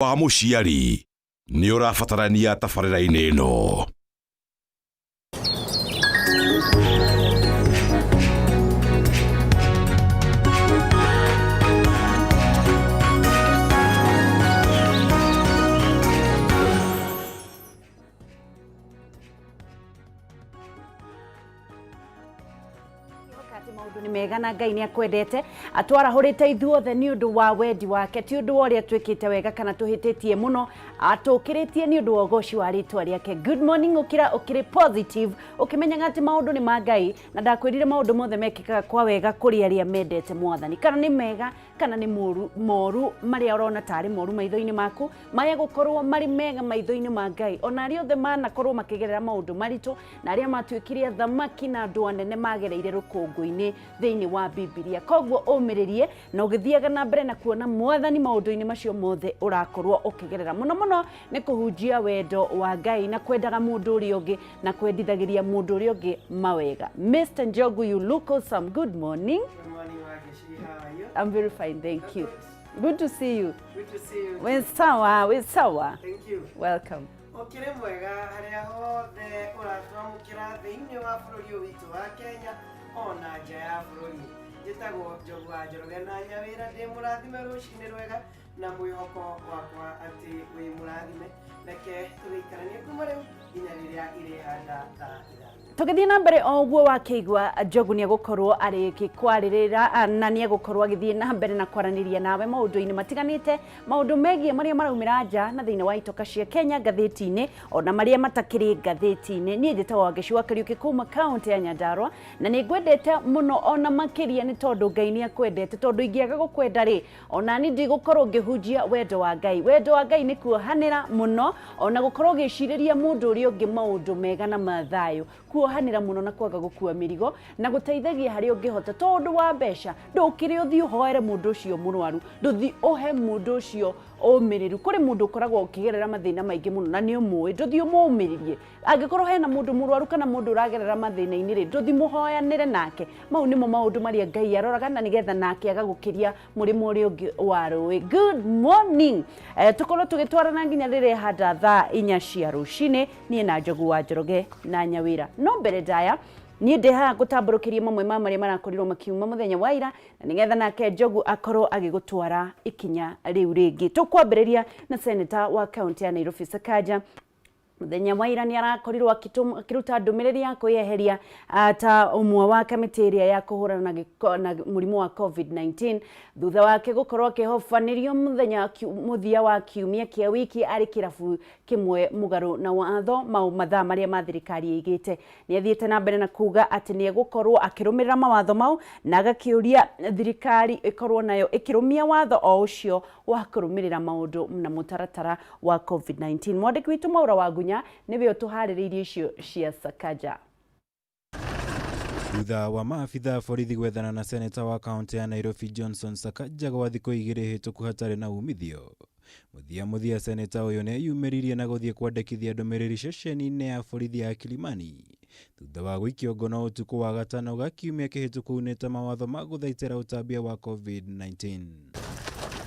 Wa mũciari nĩ ũrabatarania tabarĩra-inĩ ĩno. Ngĩhoka atĩ maũndũ nĩ mega na Ngai nĩ akwendete. Atwarahũrĩte ithuothe nĩ ũndũ wa wendi wake, ti ũndũ wa ũrĩa twĩkĩte wega kana tũhĩtĩtie mũno. Atũkĩrĩtie nĩ ũndũ wa ũgoci wa rĩtwa rĩake. Good morning, ũkĩra ũkĩrĩ positive, ũkĩmenyaga atĩ maũndũ nĩ ma Ngai, na ndakwĩrire maũndũ mothe mekĩkaga kwa wega kũrĩ arĩa mendete Mwathani. Kana nĩ mega kana nĩ moru, moru marĩa ũrona tarĩ moru maitho-inĩ maku, maya gũkorwo marĩ mega maitho-inĩ ma Ngai. Ona arĩa othe manakorwo makĩgerera maũndũ maritũ na arĩa matuĩkire athamaki na andũ anene magereire rũkũngũ-inĩ thĩinĩ wa Bibilia. Koguo ũmĩrĩrie na ũgĩthiaga na mbere na kuona Mwathani maũndũ-inĩ macio mothe ũrakorwo ũkĩgerera. Mũno mũno nĩ kũhunjia wendo wa Ngai na kwendaga mũndũ ũrĩa ũngĩ na kwendithagĩria mũndũ ũrĩa ũngĩ mawega. Mr. Njogu, you look awesome. Good morning. Good morning, Wageshi. How are you? I'm very fine, thank you. Good to see you. Good to see you. Wĩ sawa, wĩ sawa. Thank you. Welcome. Ũkĩrĩ mwega harĩa hothe ũratwamũkĩra thĩinĩ wa bũrũri ũyũ witũ wa Kenya ona nja ya bũrũri. Njĩtagwo Njogu wa Njoroge na Nyawĩra, ndĩ mũrathime rũcinĩ rwega na mwĩhoko wakwa atĩ wĩ mũrathime. Reke tũgĩikaranie kuma rĩu nginya rĩrĩa irĩhanda thaa 5. Tũgĩthiĩ na mbere o ũguo wakĩigua Njogu nĩ egũkorwo arĩkĩkwarĩrĩra na nĩ egũkorwo agĩthiĩ na mbere na kwaranĩria nawe maũndũ-inĩ matiganĩte, maũndũ megiĩ marĩa maraumĩra nja na thĩinĩ wa itoka cia Kenya ngathĩti-inĩ ona marĩa matakĩrĩ ngathĩti-inĩ. Niĩ njĩtagwo Wangeci wa Kariũki kuma kaũntĩ ya Nyandarua na nĩ ngwendete mũno ona makĩria nĩ tondũ Ngai nĩ akwendete, tondũ ingĩaga gũkwenda rĩ, ona niĩ ndigũkorwo ngĩhunjia wendo wa Ngai. Wendo wa Ngai nĩ kuohanĩra mũno ona gũkorwo ũgĩcirĩria mũndũ ũrĩa ũngĩ maũndũ mega na ma thayũ, kuohanĩra mũno na kwaga gũkua mĩrigo na gũteithagia harĩa ũngĩhota. Tondũ wa mbeca ndũkĩrĩ ũthiĩ ũhoere mũndũ ũcio mũrwaru, ndũthiĩ ũhe mũndũ ũcio ũmĩrĩru. Kũrĩ mũndũ ũkoragwo ũkĩgerera mathĩna maingĩ mũno na nĩ ũmũĩ, ndũthiĩ ũmũmĩrĩrie. Angĩkorwo hena mũndũ mũrwaru kana mũndũ ũragerera mathĩna-inĩ rĩ, ndũthiĩ mũhoyanĩre nake. Mau nĩmo maũndũ marĩa Ngai aroraga na nĩgetha nake agagũkĩria mũrĩmo ũrĩa ũngĩ wa rũĩ. Good morning. Tũkorwo tũgĩtwarana nginya rĩrĩa handa thaa 4 cia rũcinĩ, niĩ na Njogu wa Njoroge na Nyawĩra. No mbere ndaya, niĩ ndĩ haha ngũtambũrũkĩrie mamwe ma marĩa marakorirwo makiuma mũthenya wa ira, na nĩgetha nake Njogu akorwo agĩgũtwara ikinya rĩu rĩngĩ. Tũkwambĩrĩria na seneta wa kaũntĩ ya Nairobi Sakaja. Mũthenya wa ira nĩ arakorirwo akĩruta ndũmĩrĩri ya kwĩyeheria ta ũmwe wa kamĩtĩ ĩrĩa ya kũhũrana na gĩko, na mũrimũ wa COVID-19 thutha wake gũkorwo akĩhobanĩrio mũthenya mũthia wa kiumia kĩa wiki arĩ kĩrabu kĩmwe mũgarũ na watho mau mathaa marĩa ma thirikari ĩigĩte. Nĩ athiĩte na mbere na kuga atĩ nĩ egũkorwo akĩrũmĩrĩra mawatho mau na agakĩũria thirikari ĩkorwo nayo ĩkĩrũmia watho o ũcio wa kũrũmĩrĩra maũndũ na mũtaratara wa COVID-19. Mwandĩki witũ Mwaura Wangunya nĩwe ũtũharĩrĩirie icio cia Sakaja. Thutha wa maabitha a borithi gwethana na seneta wa kaunti ya Nairobi Johnson Sakaja gwa thikũ 2 hĩtũku hatarĩ na umithio, mũthia mũthia seneta ũyũ nĩ eyumĩririe na gũthiĩ kwandĩkithia ndũmĩrĩri ceceni-inĩ ya borithi ya Kilimani thutha wa gũikio ngono ũtukũ wa gatano ga kiumia kĩhĩtũku unĩte mawatho ma gũthaitĩra ũtambia wa COVID-19.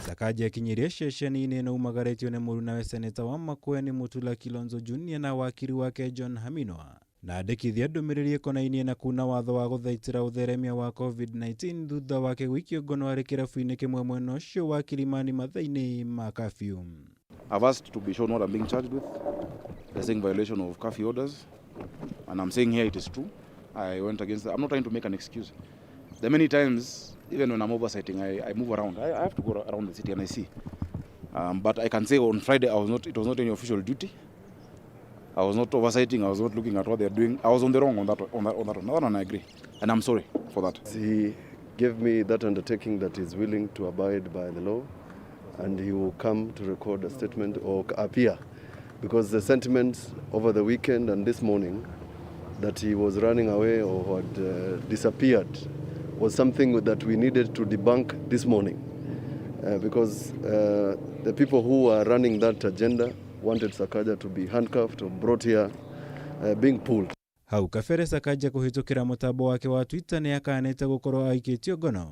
Sakaja ekinyirie ceceni-inĩ ĩno umagarĩtio nĩ mũrunawe seneta wa Makueni Mutula Kilonzo Junior na wakiri wake John Haminwa na andĩkithia ndũmĩrĩri ĩkonainie na kuna watho wa gũthaitĩra ũtheremia wa COVID-19 thutha wake gũikio ngono arĩ kĩrabu-inĩ kĩmwe mwena ũcio wa Kilimani mathaa-inĩ ma curfew. I've asked to be shown what I'm being charged with. They're saying violation of curfew orders, and I'm saying here it is true. I went against that. I'm not trying to make an excuse. There are many times, even when I'm oversighting, I move around. I have to go around the city and I see. But I can say on Friday I was not. It was not any official duty. I was not oversighting. I was not looking at what they're doing. I was on the wrong on that one. On that one. That one I agree, and I'm sorry for that. He gave me that undertaking that he's willing to abide by the law, and he will come to record a statement or appear, because the sentiments over the weekend and this morning that he was running away or had disappeared was something that we needed to debunk this morning, because the people who were running that agenda wanted Sakaja to be handcuffed or brought here, being pulled. Hau kabere Sakaja kũhĩtũkĩra mũtambo wake wa Twitter nĩ akanĩte gũkorwo aikĩtio ngono.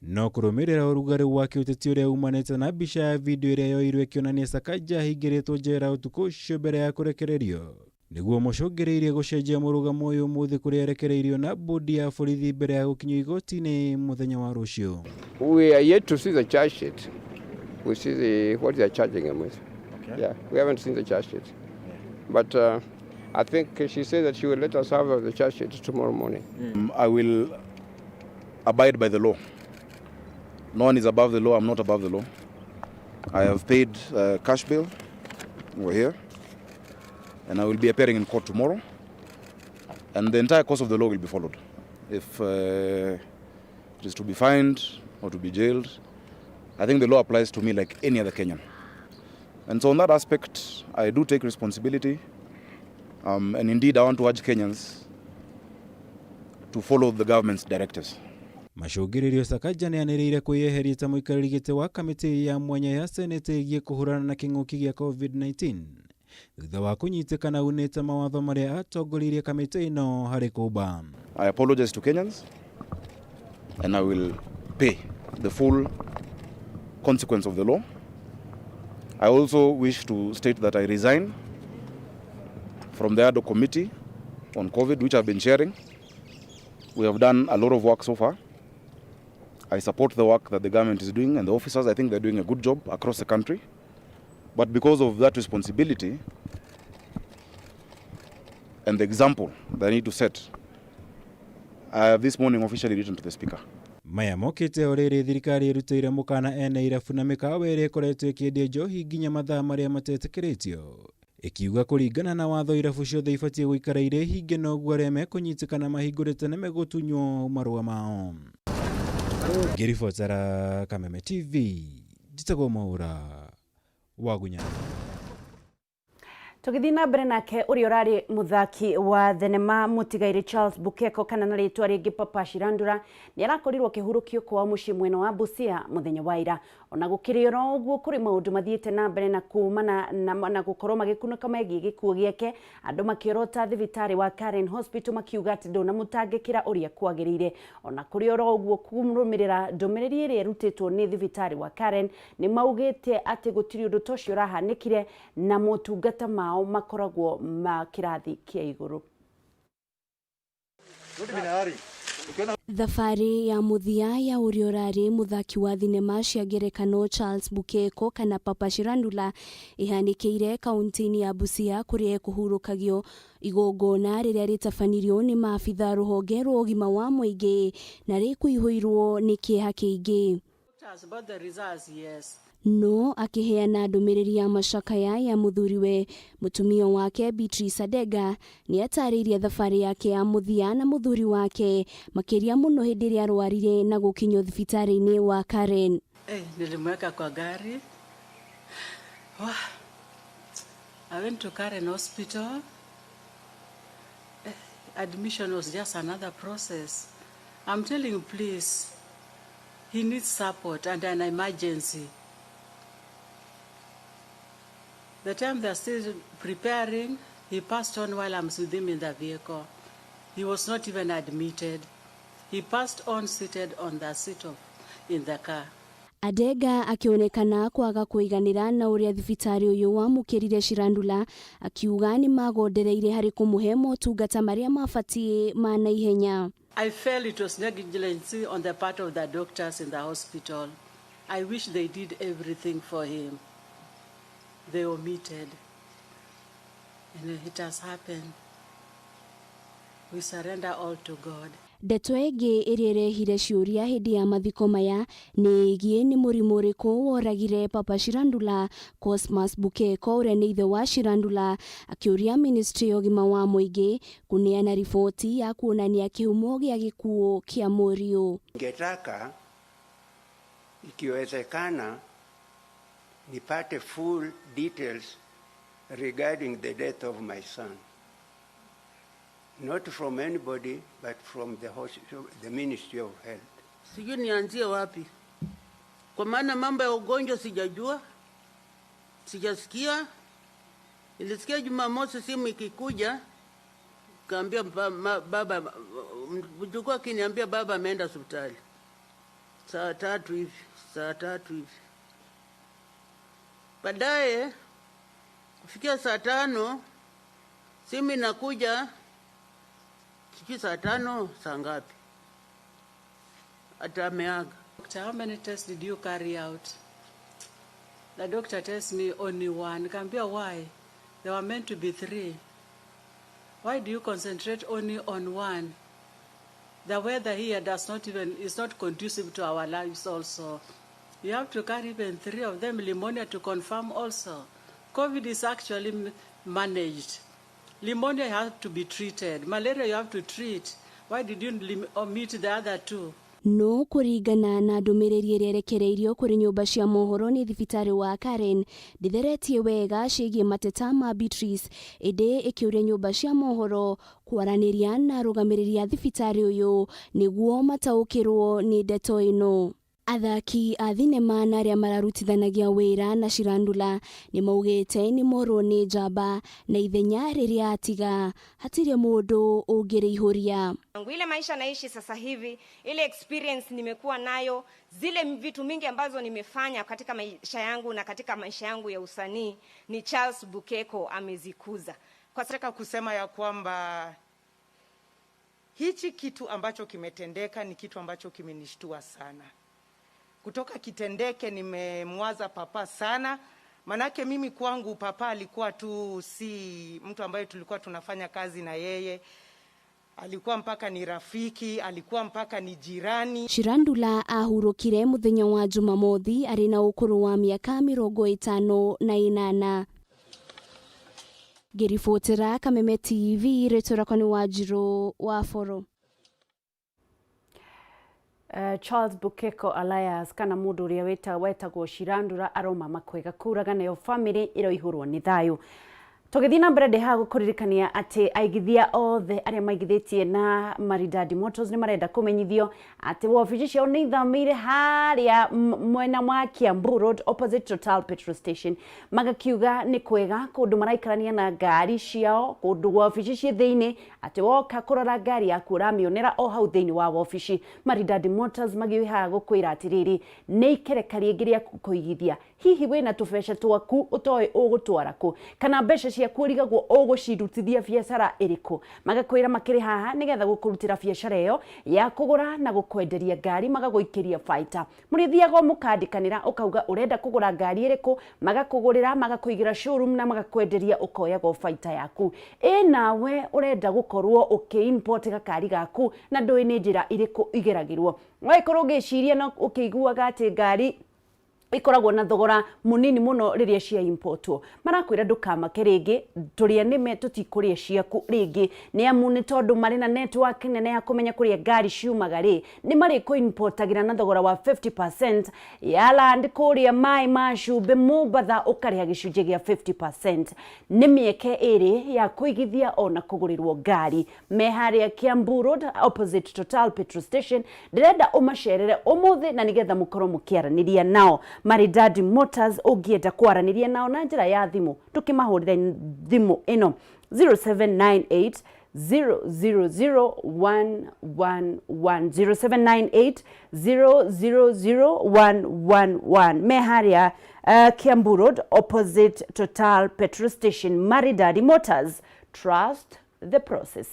No kũrũmĩrĩra ũrugarĩ wa kĩũteti ũrĩa umanĩte na mbica ya video ĩrĩa yoirwo ĩkĩonania Sakaja ahingĩrĩtwo njera ũtukũ ũcio mbere ya kũrekererio nĩguo mũcũngĩrĩirie gũcenjia mũrũgamo ũyũ ũmũthĩ kũrĩa arekereirio na bodi ya borithi mbere ya gũkinyio igoti-inĩ mũthenya wa rũciũ. We are yet to see the charge sheet. We see what they are charging him with. Okay. Yeah, we haven't seen the charge sheet. But I think she said that she will let us have the charge sheet tomorrow morning. I will abide by the law. No one is above the law. I'm not above the law. I have paid cash bail over here, and I will be appearing in court tomorrow. And the entire course of the law will be followed. If it is to be fined or to be jailed, I think the law applies to me like any other Kenyan. And so on that aspect, I do take responsibility. And indeed, I want to urge Kenyans to follow the government's directives. Macũngĩrĩrio Sakaja nĩanĩrĩire kwĩyeheria ta mũikarĩri gĩtĩ wa kamĩtĩ ya mwanya ya senate ĩgiĩ kũhũrana na kĩng'ũki gĩa COVID-19 thutha wa kũnyitĩkana unĩte mawatho marĩa atongoririe kamĩtĩ ĩno harĩ kũmba. I apologize to Kenyans and I will pay the full consequence of the law. I also wish to state that I resign from the ad hoc committee on COVID, which I've been chairing. We have done a lot of work so far. I support the work that the government is doing and the officers. I think they're doing a good job across the country. But because of that responsibility and the example that I need to set, I have this morning officially written to the Speaker. Maya mokĩte o rĩrĩ thirikari ĩrutĩire mũkana ene irabu na mĩkawa ĩrĩa ĩkoretwo ĩkĩendia njohi nginya mathaa marĩa matetĩkĩrĩtio ĩkiuga kũringana na watho irabu ciothe ibatiĩ gũikara irĩ hinge noguo arĩa mekũnyitĩkana mahingũrĩte nĩ megũtunywo marũa mao. Ngĩribotera Kameme TV njĩtagwo Mwaũra Wagunya. Tũgĩthiĩ na mbere nake ũrĩa ũrarĩ mũthaki wa thenema mũtigairĩ Charles Bukeko kana na rĩtwa rĩngĩ Papa Shirandula nĩ arakorirwo akĩhurũkio kwao mũciĩ mwena wa Busia mũthenya wa ira. Ona gũkĩrĩ oro ũguo kũrĩ maũndũ mathiĩte na mbere na kumana na gũkorwo magĩkunũka megiĩ gĩkuũ gĩake, andũ makĩorota thibitarĩ wa Karen Hospital makiuga atĩ ndũnamũtangĩkĩra ũrĩa kwagĩrĩire. Ona kũrĩ oro ũguo kũrũmĩrĩra ndũmĩrĩri ĩrĩa ĩrutĩtwo nĩ thibitarĩ wa Karen nĩ maugĩte atĩ gũtirĩ ũndũ ta ũcio ũrahanĩkire na motungata mao makoragwo ma kĩrathi kĩa igũrũ. Thabarĩ ya mũthia ya ũrĩa ũrarĩ mũthaki wa thinema cia ngerekano Charles Bukeko kana Papa Shirandula ĩhanĩkĩire kaunti-inĩ ya Busia kũrĩa ekũhurũkagio igongona rĩrĩa rĩtabanirio nĩ maabitha rũhonge rwa ũgima wa mũingĩ na rĩkũihũirwo nĩ kĩeha kĩingĩ. No akĩheana ndũmĩrĩri ya macakaya ya mũthuriwe mũtumia wake Beatrice Adega nĩ atarĩirie thabarĩ yake ya mũthia na mũthuri wake makĩria mũno hĩndĩ ĩrĩa arwarire na gũkinyio thibitarĩ-inĩ wa Karen. Nilimweka kwa gari. I went to Karen Hospital. Admission was just another process. I'm telling you, please, he needs support and an emergency. The time they're still preparing, he passed on while I'm with him in the vehicle. He was not even admitted. He passed on seated on the seat of in the car. Adega akĩonekana kwaga kũiganĩra na ũrĩa thibitarĩ ũyũ wamũkĩrire Shirandula akiuga nĩ magondereire harĩ kũmũhe motungata marĩa mabatiĩ ma naihenya. I felt it was negligence on the part of the doctors in the hospital. I wish they did everything for him. They omitted. And it has happened. We surrender all to God. Ndeto ĩngĩ ĩrĩa ĩrehire ciũria hĩndĩ ya mathiko maya nĩ ĩgiĩ nĩ mũrimũ ũrĩkũ woragire Papa Shirandula. Cosmas Bukeko ũrĩa nĩ ithe wa Shirandula akĩũria ministry ya ũgima wa mũingĩ kũneana riboti ya kuonania kĩhumo gĩa gĩkuũ kĩa mũriũ. Ningetaka ikiwezekana nipate full details regarding the death of my son. Not from anybody, but from the hospital, the Ministry of Health. Sijui nianzie wapi, kwa maana mambo ya ugonjwa sijajua, sijasikia. Nilisikia Jumamosi simu ikikuja, kaambia baba, mjukuu akiniambia baba ameenda hospitali. Saa 3 hivi, saa 3 hivi. Baadaye kufikia saa 5 simu inakuja, sijui saa 5 saa ngapi, ata ameaga. Doctor, how many tests did you carry out? The doctor tells me only one. Nikamwambia why? There were meant to be three. Why do you concentrate only on one? The weather here does not even, is not conducive to our lives also. You have to carry even three of them, pneumonia to confirm also. COVID is actually managed. Pneumonia has to be treated. Malaria you have to treat. Why did you omit the other two? No kũringana na ndũmĩrĩri ĩrĩa ĩrekereirio kũrĩ nyũmba cia mohoro nĩ thibitarĩ wa Karen ndĩtheretie wega ciĩgiĩ mateta ma Beatrice, ĩndĩ ĩkĩũria nyũmba cia mohoro kwaranĩria na arũgamĩrĩri a thibitarĩ ũyũ nĩguo mataũkĩrwo nĩ ndeto ĩno. Athaki a thinema na arĩa mararutithanagia wĩra na Shirandula nĩ maugĩte nĩ morwo nĩ njamba na ithenya rĩrĩa atiga hatirĩ mũndũ ũngĩrĩihũria. Ile maisha naishi sasa hivi, ile experience nimekuwa nayo, zile vitu mingi ambazo nimefanya katika maisha yangu na katika maisha yangu ya usanii ni Charles Bukeko amezikuza. Kwa nataka kusema ya kwamba hichi kitu ambacho kimetendeka ni kitu ambacho kimenishtua sana. Kutoka kitendeke nimemwaza Papa sana, manake mimi kwangu Papa alikuwa tu si mtu ambaye tulikuwa tunafanya kazi na yeye, alikuwa mpaka ni rafiki, alikuwa mpaka ni jirani. Shirandula ahurũkire mũthenya wa Jumamothi arĩ na ũkũrũ wa mĩaka 58. Ngĩribotera Kameme TV, rĩtwa rĩakwa nĩ Wanjirũ wa Boro. Charles Bukeko Elias kana mundu uria wetagwo Shirandula aroma makwega kuraga nayo family iroihurwo ni thayu. Tũgĩthiĩ na mbere ndĩ haha gũkũririkania atĩ aigithia othe arĩa maigithĩtie na Maridadi Motors nĩ marenda kũmenyithio atĩ wabici ciao nĩ ithamĩire harĩa mwena wa Kiambu Road opposite Total petrol station. Magakiuga nĩ kwega kũndũ maraikarania na ngari ciao, kũndũ wabici ciĩ thĩinĩ, atĩ woka kũrora ngari yaku ũramĩonera o hau thĩinĩ wa wabici. Maridadi Motors magĩũĩ haha gũkwĩra atĩrĩrĩ, nĩ ikereka rĩngĩ rĩa kũigithia. Hihi wĩna tũbeca twaku ũtoĩ ũgũtwara kũ, kana mbeca ciaku ũrigagwo ũgũcirutithia biacara ĩrĩkũ? Magakwĩra makĩrĩ haha nĩgetha gũkũrutĩra biacara ĩyo ya kũgũra na gũkwenderia ngari, magagũikĩria baita. Mũrĩthiaga mũkandĩkanĩra, ũkauga ũrenda kũgũra ngari ĩrĩkũ, magakũgũrĩra, magakũigĩra showroom na magakwenderia, ũkoyagwo baita yaku. Ĩ nawe ũrenda gũkorwo ũkĩ-import gakari gaku na ndũĩ nĩ njĩra irĩkũ igeragĩrwo, wagĩkorwo ũgĩciria na ũkĩiguaga atĩ ngari ikoragwo na thogora munini muno riria cia importwo, marakwira ndukamake ringi, turia nime tutikuria ciaku ringi, ni amu ni tondu mari na network nene ya kumenya kuria ngari ciumaga ri, ni mari ku importagira na thogora wa 50% ya land kuria mai ma cumbĩ Mombatha ukariha gĩcunjĩ gĩa 50%. Nĩ mĩeke ĩrĩ ya kũigithia ona kũgũrĩrwo ngari me harĩa Kiambu Road opposite Total petrol station. Ndĩrenda ũmacerere ũmũthĩ na nĩgetha mũkorwo mũkĩaranĩria nao. Maridadi Motors, ũngĩenda kwaranĩria nao na njĩra ya thimũ, tũkĩmahũrĩre thimũ ĩno 0798 000111, 0798 000111, me harĩa Kiambu Road opposite Total petrol station. Maridadi Motors, trust the process.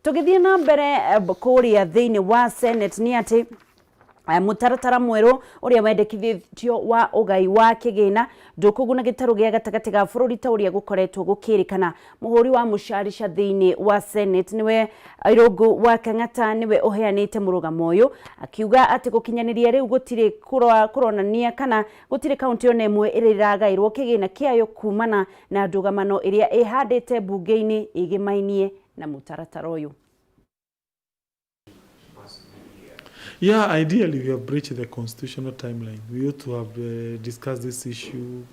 Tũgĩthiĩ na mbere kũrĩa thĩinĩ wa Senate nĩ atĩ mũtaratara mwerũ ũrĩa wendekithĩtio wa ũgai wa kĩgĩna ndũkũguna gĩtarũ gĩa gatagatĩ ga bũrũri ta ũrĩa gũkoretwo gũkĩrĩkana. Mũhũri wa mũcarica thĩinĩ wa Senate nĩwe Irũngũ wa Kang'ata nĩwe ũheanĩte mũrũgamo ũyũ, akiuga atĩ gũkinyanĩria rĩu gũtirĩ kũronania kana gũtirĩ kaũntĩ ona ĩmwe ĩrĩa ĩragaĩrwo kĩgĩna kĩayo kumana na ndũgamano ĩrĩa ĩhandĩte mbunge-inĩ ĩgĩmainie na mũtaratara ũyũ. Yeah, ideally we have breached the constitutional timeline. We ought to have discussed this issue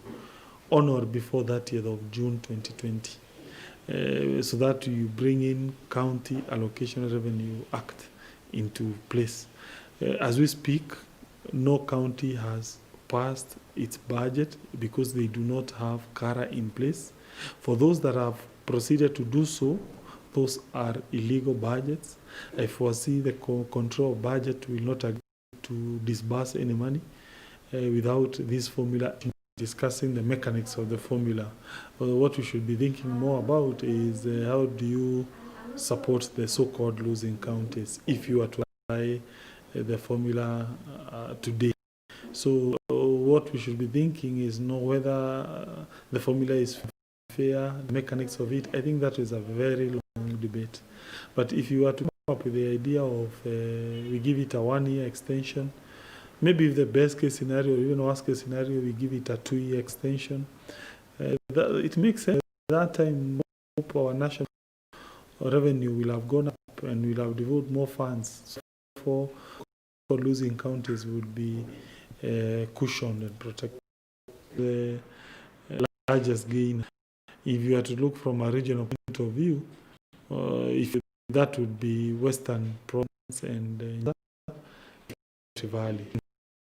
on or before 30th of June 2020, so that you bring in County Allocation Revenue Act into place. As we speak, no county has passed its budget because they do not have CARA in place. For those that have proceeded to do so, those are illegal budgets. I foresee the control of budget will not agree to to disburse any money without this formula, discussing the mechanics of the formula. But what we should be thinking more about is how do you support the so-called losing counties if you are to apply the formula today. So what we should be thinking is know whether the formula is fair, the mechanics of it. I think that is a very long debate. But if you are to come up with the idea of we give it a 1-year extension, maybe if the best case scenario, or even worst case scenario, we give it a 2-year extension, it makes sense. At that time, our national revenue will have gone up and we'll have devoted more funds. So for losing counties would be cushioned and protected. The largest gain, if you are to look from a regional point of view, if that would be Western Province and Valley.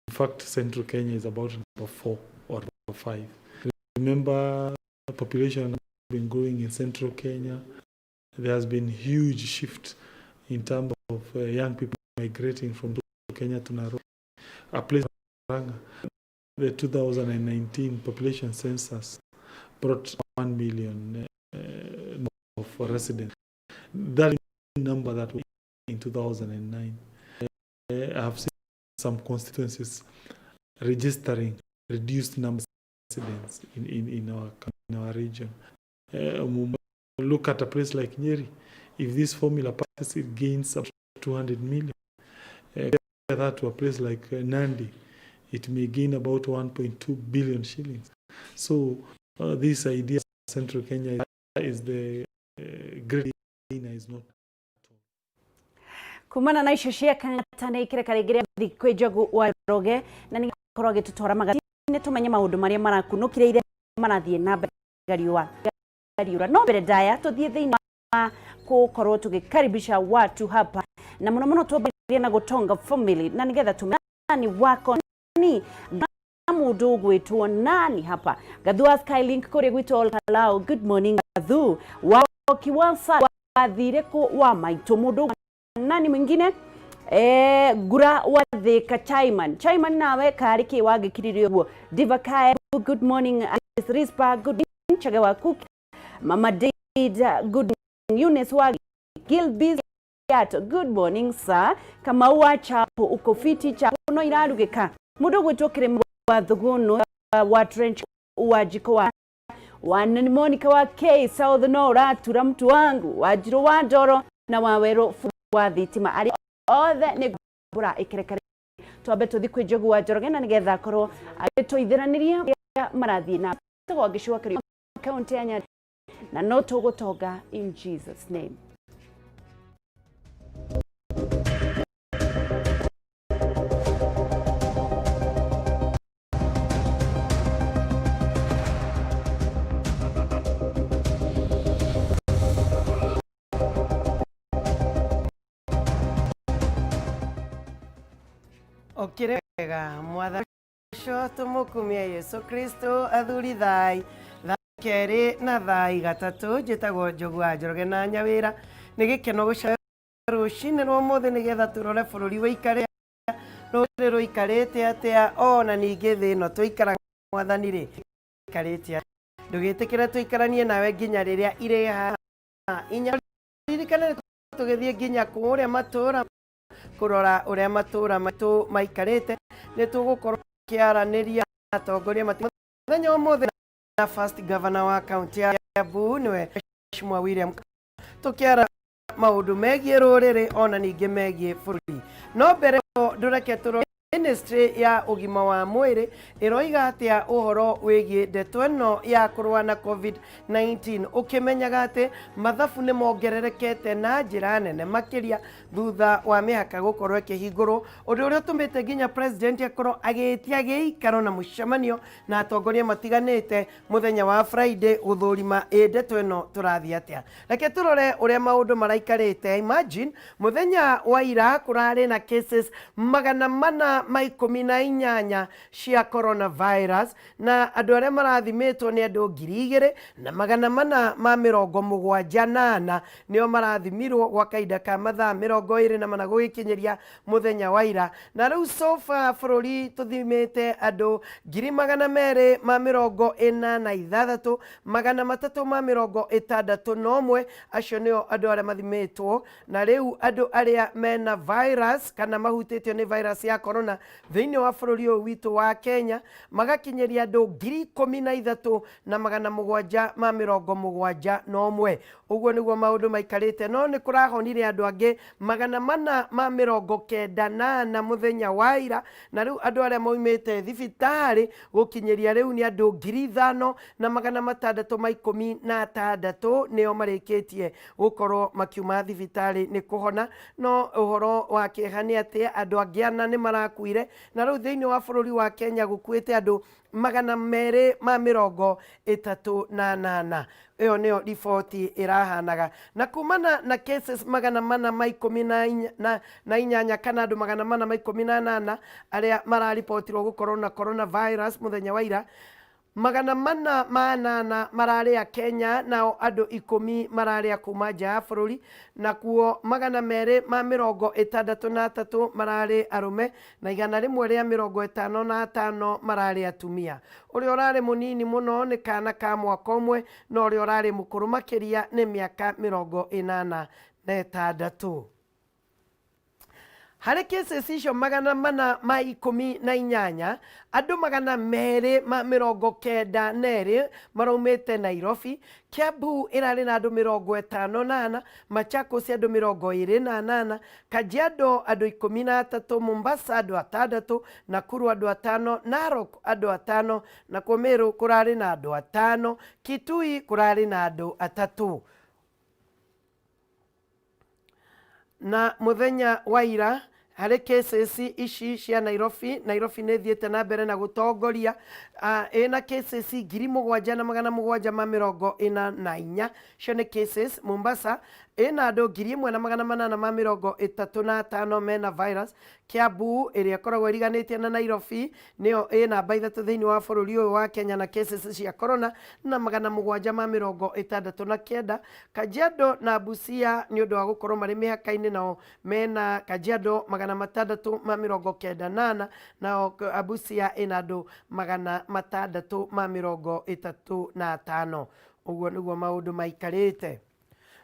In fact, Central Kenya is about number 4 or number 5. Remember, population has been growing in Central Kenya. There has been huge shift in terms of young people migrating from Kenya to Nairobi. A place like the 2019 population census brought 1 million of residents. That number that was in 2009. I have seen some constituencies registering reduced number of residents in our region. Look at a place like Nyeri. If this formula passes, it gains up to 200 million. Compare that to a place like Nandi, it may gain about 1.2 billion shillings. So this idea Central Kenya is the great gainer is not. Kumana na icio cia Kang'ata nĩ ikĩreka rĩngĩ rĩa kwĩ Njogu wa Njoroge na nĩ korwo agĩtũtwara magathĩinĩ tũmenye maũndũ marĩa marakunũkire marathiĩ na mbere riũa riũra no mbere ndaya tũthiĩ thĩinĩ wa gũkorwo tũgĩkaribisha watu hapa na mũno mũno twambĩrĩrie na gũtonga family na nĩgetha tũmenye wako ni na mũndũ ũgwĩtwo nani hapa. Gathu wa Skylink kũrĩa gwitũ Olkalau, good morning Gathu. Wa Kiwansa wathire kũ wa maitũ mũndũ nani mwingine Ngura wa Thika Chaiman Chaiman nawe kari ki wagikiririe uguo. Diva Kae, good morning. Alice Rispa, good morning. Chage wa Cook, Mama Dida, good morning. Eunice wa Gilbis Yato, good morning sir. Kamau wa Chapo, uko fiti Chapo no irarugika mundu gwitwo kirima wa Thuguno wa Trench wa Jiko wa Monica wa K South no uratura mtu wangu wa Njiro wa Ndoro na wa Wero wa thitima ari othe nĩ mbura ĩkerekere twambe tũthi kwĩ Njogu wa Njoroge na nĩgetha akorwo agĩtũithĩranĩria marathiĩ na tagwo ngĩcokerio kaunti ya Nyandarua na no tũgũtonga in Jesus name. Okire wega mwathani ũcio tũmũkumie Yesu Kristo athuri thai thaa kerĩ na thaa gatatũ njĩtagwo Njogu wa Njoroge na Nyawĩra nĩ gĩkeno gũcera rũcinĩ rwa ũmũthĩ nĩgetha tũrore bũrũri wĩikare rũrĩrĩ rũikarĩte atĩa ona ningĩ thĩ ĩno tũikaraga mwathani rĩ ikarĩte atĩa ndũgĩtĩkĩre tũikaranie nawe nginya rĩrĩa irĩ inya ririkane tũgĩthiĩ nginya kũrĩa matũũra kũrora ũrĩa matũũra maitũ maikarĩte nĩ tũgũkorwo kĩaranĩria atongoria mũthenya ũmũthĩ na first governor wa kaunti ya Kiambu nĩwe Mheshimiwa William tũkĩara maũndũ megiĩ rũrĩrĩ ona ningĩ megiĩ bũrũri no mbere ndũreke tũrore Ministry ya ũgima wa mwĩrĩ ĩroiga atĩa ũhoro wĩgiĩ ndeto ĩno ya kũrũa na COVID-19 ũkĩmenyaga atĩ mathabu nĩ mongererekete na njĩra nene makĩria thutha wa mĩhaka gũkorwo ĩkĩhingũrwo ũndũ ũrĩa ũtũmĩte nginya president akorwo agĩtia gĩikaro na mũcemanio na atongoria matiganĩte mũthenya wa Friday gũthũrima ĩ ndeto ĩno tũrathiĩ atĩa. Reke tũrore ũrĩa maũndũ maraikarĩte. Imagine mũthenya wa ira kũrarĩ na cases 400 mana ma 18 cia coronavirus na andũ arĩa marathimĩtwo nĩ andũ 2474 nĩo marathimirwo gwa kahinda ka mathaa 24 gũgĩkinyĩria mũthenya wa ira. Na rĩu so far bũrũri tũthimĩte andũ 246,361 acio nĩo andũ arĩa mathimĩtwo. Na rĩu andũ arĩa mena virus kana mahutĩtio nĩ virus ya corona thĩinĩ wa bũrũri ũyũ witũ wa Kenya magakinyĩria andũ 13,771. Ũguo nĩguo maũndũ maikarĩte, no nĩ kũrahonire andũ angĩ 494 mũthenya wa ira, na rĩu andũ arĩa maumĩte thibitarĩ gũkinyĩria rĩu nĩ andũ 5,616 nĩo marĩkĩtie gũkorwo makiuma thibitarĩ nĩ kũhona. No ũhoro wa kĩeha nĩ atĩ andũ angĩ ana nĩ marakuire, na rĩu thĩinĩ wa bũrũri wa Kenya gũkuĩte andũ 238. Ĩyo nĩyo riboti ĩrahanaga. Na kumana na cases 418 kana andũ 418 arĩa mararipotirwo gũkorwo na coronavirus mũthenya wa ira, 408 mararĩ a Kenya, nao andũ 10 mararĩ a kuma nja ya bũrũri, nakuo 263 mararĩ arũme na 155 mararĩ atumia. Ũrĩa ũrarĩ mũnini mũno nĩ kana ka mwaka ũmwe, na ũrĩa ũrarĩ mũkũrũ makĩria nĩ mĩaka 86. Harĩ cases icio 418, andũ 292 maraumĩte Nairobi, Kiambu ĩrarĩ na andũ 54, Machakos andũ 28, Kajiado andũ 13, Mombasa andũ 6, Nakuru andũ 5, Narok andũ 5, nakuo Meru kũrarĩ na andũ 5, Kitui kũrarĩ na andũ 3. Na mũthenya wa ira harĩ cases ici cia Nairobi, Nairobi nĩ ĩthiĩte na mbere na gũtongoria, ĩna cases 7,744, icio nĩ cases. Mombasa ĩna andũ 1,835 mena virus. Kiambu ĩrĩa ĩkoragwo ĩriganĩtie na Nairobi nĩyo ĩ namba 3 thĩinĩ wa bũrũri ũyũ wa Kenya na cases cia corona na 769. Kajiado na Busia nĩ ũndũ wa gũkorwo marĩ mĩhaka-inĩ, nao mena Kajiado 698, nao Busia ĩna andũ 635. Ũguo nĩguo maũndũ maikarĩte.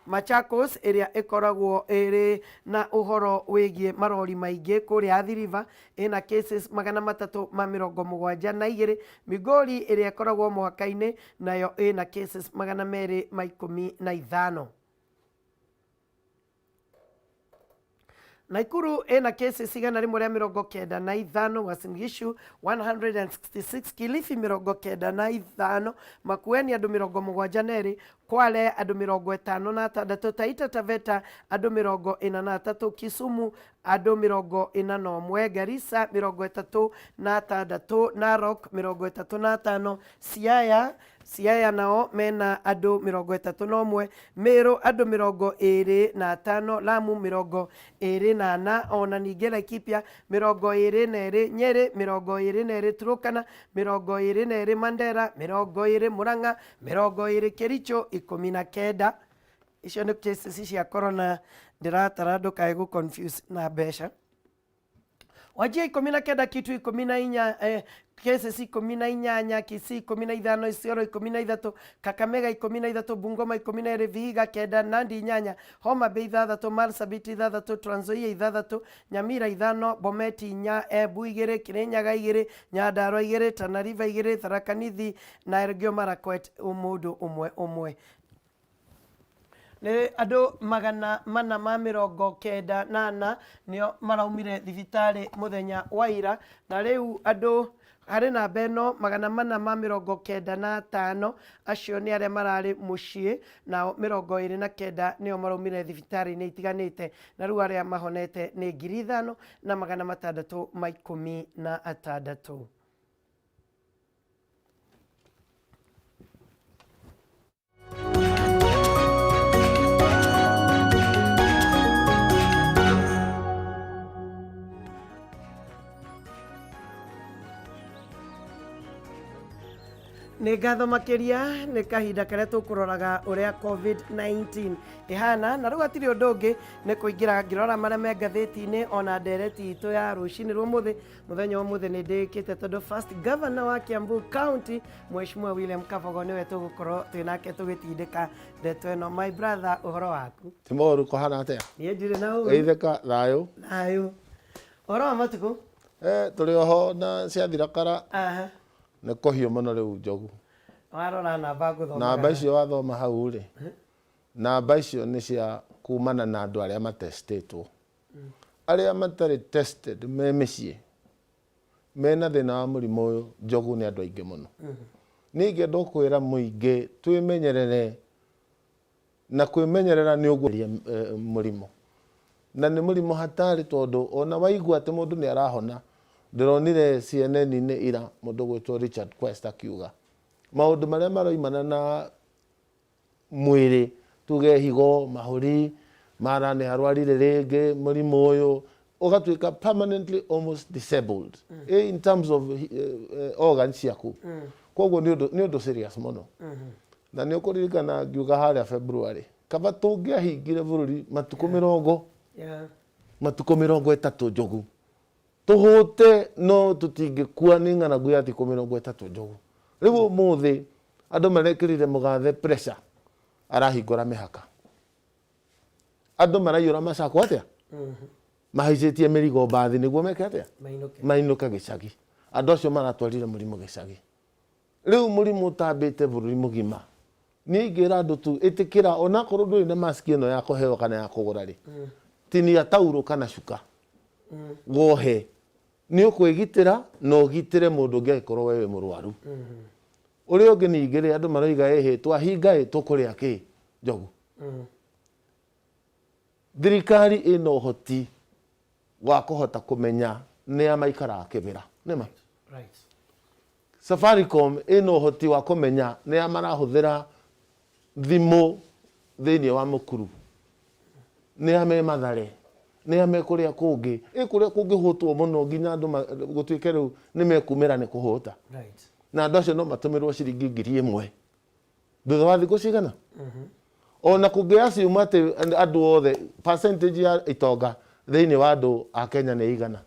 Machakos ĩrĩa ĩkoragwo ĩrĩ na ũhoro wĩgiĩ marori maingĩ kũrĩa Athi River ĩna cases 372. Migori ĩrĩa ĩkoragwo mũhaka-inĩ nayo ĩna cases 215. Nakuru ĩna cases 195, Uasin Gishu 166, Kilifi 95, Makueni andũ 72, Kwale andũ 56, Taita Taveta andũ 43, Kisumu andũ 41, Garissa 36, Narok 35, Siaya nao mena andũ 31, Meru andũ 25, Lamu 24, ona ningĩ Laikipia 22, Nyeri 22, Turkana 22, Mandera 20, Murang'a 20, Kericho 19. Icio nĩ cases cia corona, ndĩratara ndũkae gũ confuse na mbeca. Wajir 19, Kitui 14, cases 18, Kisii 15, Isiolo 13, Kakamega 13, Bungoma 12, Vihiga 9, Nandi 8, Homa Bay 6, Marsabit 6, Trans Nzoia 6, Nyamira 5, Bomet 4, Embu 2, Kirinyaga 2, Nyandarua 2, Tana River 2, Tharaka Nithi na Elgeyo Marakwet mũndũ ũmwe ũmwe. Nĩ andũ 494 nĩo maraumire thibitarĩ mũthenya wa ira, na rĩu andũ harĩ namba ĩno 495 acio nĩ arĩa mararĩ mũciĩ, nao 29 nĩo maraumire thibitarĩ-inĩ itiganĩte, na rĩu arĩa mahonete nĩ 5,616. Nĩ ngatho makĩria nĩ kahinda karĩa tũkũroraga ũrĩa COVID-19 ĩhana, na rĩu hatirĩ ũndũ ũngĩ nĩ kũingĩra ngĩrora marĩa me ngathĩti-inĩ ona ndereti itũ ya rũcinĩ rwa ũmũthĩ. Mũthenya wa ũmũthĩ nĩ ndĩkĩte tondũ first governor wa Kiambu County, Mheshimiwa William Kabogo, nĩwe tũgũkorwo twĩ nake tũgĩtindĩka ndeto ĩno. My brother, ũhoro waku? Ti moru, kũhana atĩa? Niĩ ndirĩ na ũru. Geithĩka thayũ. Thayũ. Ũhoro wa matukũ? Tũrĩ oho na ciathira kara. Aha. Nĩ kũhiũ mũno rĩu, Njogu. Warora namba ngũthomaga. Namba icio wathoma hau rĩ, namba icio nĩ cia kumana na andũ arĩa matestĩtwo. Arĩa matarĩ tested me mĩciĩ mena thĩna wa mũrimũ ũyũ, Njogu, nĩ andũ aingĩ mũno. Niĩ ingĩenda kwĩra mũingĩ twĩmenyerere, na kwĩmenyerera nĩ ũguo mũrimũ, na nĩ mũrimũ hatari, tondũ ona waigua atĩ mũndũ nĩ arahona. Ndĩronire CNN-inĩ ira mũndũ gwĩtwo Richard Quest akiuga maũndũ marĩa maroimana na mwĩrĩ, tuge higo, mahũri, mara nĩ arwarire rĩngĩ mũrimũ ũyũ, ũgatuĩka permanently almost disabled in terms of organs ciaku. Koguo nĩ ũndũ serious mũno, na nĩ ũkũririkana ngiuga harĩa February kaba tũngĩahingire bũrũri matukũ 30, matukũ 30, Njogu, tũhũte no tũtingĩkua nĩ ng'aragu ya thikũ 30, Njogu. Rĩu ũmũthĩ andũ marekĩrire mũgathe pressure, arahingũra mĩhaka, andũ maraiyũra macako atĩa, mahaicĩtie mĩrigo mbathi nĩguo meke atĩa? Mainũke. Mainũke gĩcagi. Andũ acio maratwarire mũrimũ gĩcagi. Rĩu mũrimũ ũtambĩte bũrũri mũgima. Niĩ ingĩra andũ tu, ĩtĩkĩra onakorwo ndũrĩ na maski ĩno ya kũheo kana ya kũgũra rĩ, tinia taurũ kana cuka wohe, nĩ ũkwĩgitĩra na ũgitĩre mũndũ ũngĩ angĩkorwo we wĩ mũrwaru. Ũrĩa ũngĩ ningĩ rĩ, andũ maroiga ĩhĩ twahinga ĩ tũkũrĩa kĩ, Njogu? Thirikari ĩna ũhoti wa kũhota kũmenya nĩa maikaraga kĩbĩra nĩma. Safaricom ĩna ũhoti wa kũmenya nĩa marahũthĩra thimũ thĩinĩ wa mũkuru, nĩa me Mathare, nĩa me kũrĩa kũngĩ, ĩ kũrĩa kũngĩhũtwo mũno nginya andũ gũtuĩke rĩu nĩ mekumĩra nĩ kũhũta. Na andũ acio no matũmĩrwo ciringi 1000 thutha wa thikũ cigana. Ona kũngĩ assume atĩ andũ othe, percentage ya itonga thĩinĩ wa andũ a Kenya nĩ igana,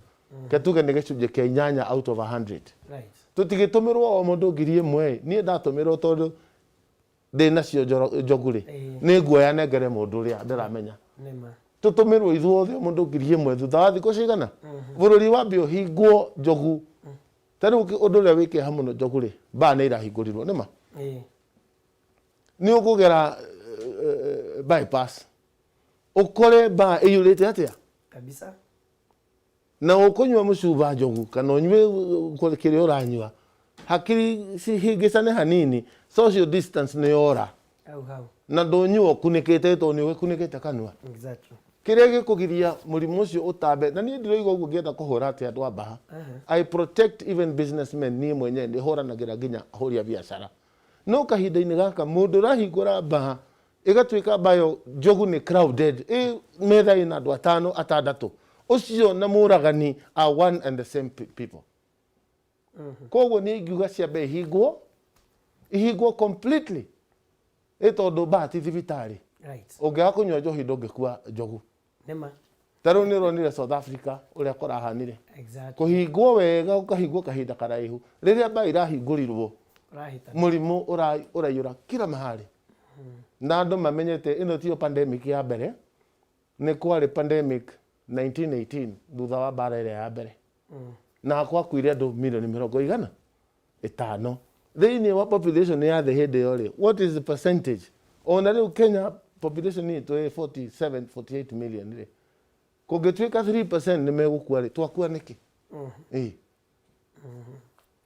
ke tuge nĩ gĩcunjĩ kĩa 8 out of 100, tũtigĩtũmĩrwo o mũndũ 1000. Niĩ ndatũmĩrwo tondũ ndĩ nacio Njogu rĩ, nĩ nguoya nengere mũndũ ũrĩa ndĩramenya. Nĩma. Tũtũmĩrwo ithuothe o mũndũ 1000 thutha wa thikũ cigana, bũrũri wambe ũhingwo, Njogu. Ta rĩu ũndũ ũrĩa wĩ kĩeha mũno, Njogu rĩ, mbaa nĩ irahingũrirwo nĩma. Nĩ ũkũgera bypass ũkore mbaa ĩiyũrĩte atĩa. Kabisa. Na ũkũnyua mũcuba, Njogu, kana ũnyue kĩrĩa ũranyua, hakiri cihĩngĩcane hanini, social distance nĩ yora. Hau hau. Na ndũnyua ũkunĩkĩte tondũ nĩ ũgĩkunĩkĩte kanua. Kĩrĩa gĩkũgiria mũrimũ ũcio ũtambe, na niĩ ndiroiga ũguo ngĩenda kũhũra atĩ andũ a mbaha. I protect even businessmen. Niĩ mwenyewe nĩ hũranagĩra nginya ahũri a biacara, no kahinda-inĩ gaka mũndũ ũrahingũra mbaha ĩgatuĩka mbayo, Njogu, nĩ crowded, ĩ metha ĩna andũ atano, atandatũ, ũcio na mũragani are one and the same people. Koguo niĩ ingiuga ciambe ihingwo, ihingwo completely, ĩ tondũ mbaa ti thibitarĩ. Ũngĩaga kũnyua njohi ndũngĩkua, Njogu. Nĩma. Ta rĩu nĩ ũronire South Africa ũrĩa kũrahanire. Kũhingwo wega, gũkahingwo kahinda karaihu. Rĩrĩa mbaa irahingũrirwo, Ũrahĩtana. mũrimũ ũraiyũra kila mahali, na andũ mamenyete ĩno tiyo pandemic ya mbere. Nĩ kwarĩ pandemic 1918 thutha wa mbara ĩrĩa ya mbere, na gwakuire andũ milioni 150 thĩinĩ wa population ya thĩ hĩndĩ ĩyo rĩ. What is the percentage? Ona rĩu Kenya population itũ ĩ 47 48 million rĩ, kũngĩtuĩka 3% nĩ megũkua rĩ, twakua nĩkĩ? Ĩĩ,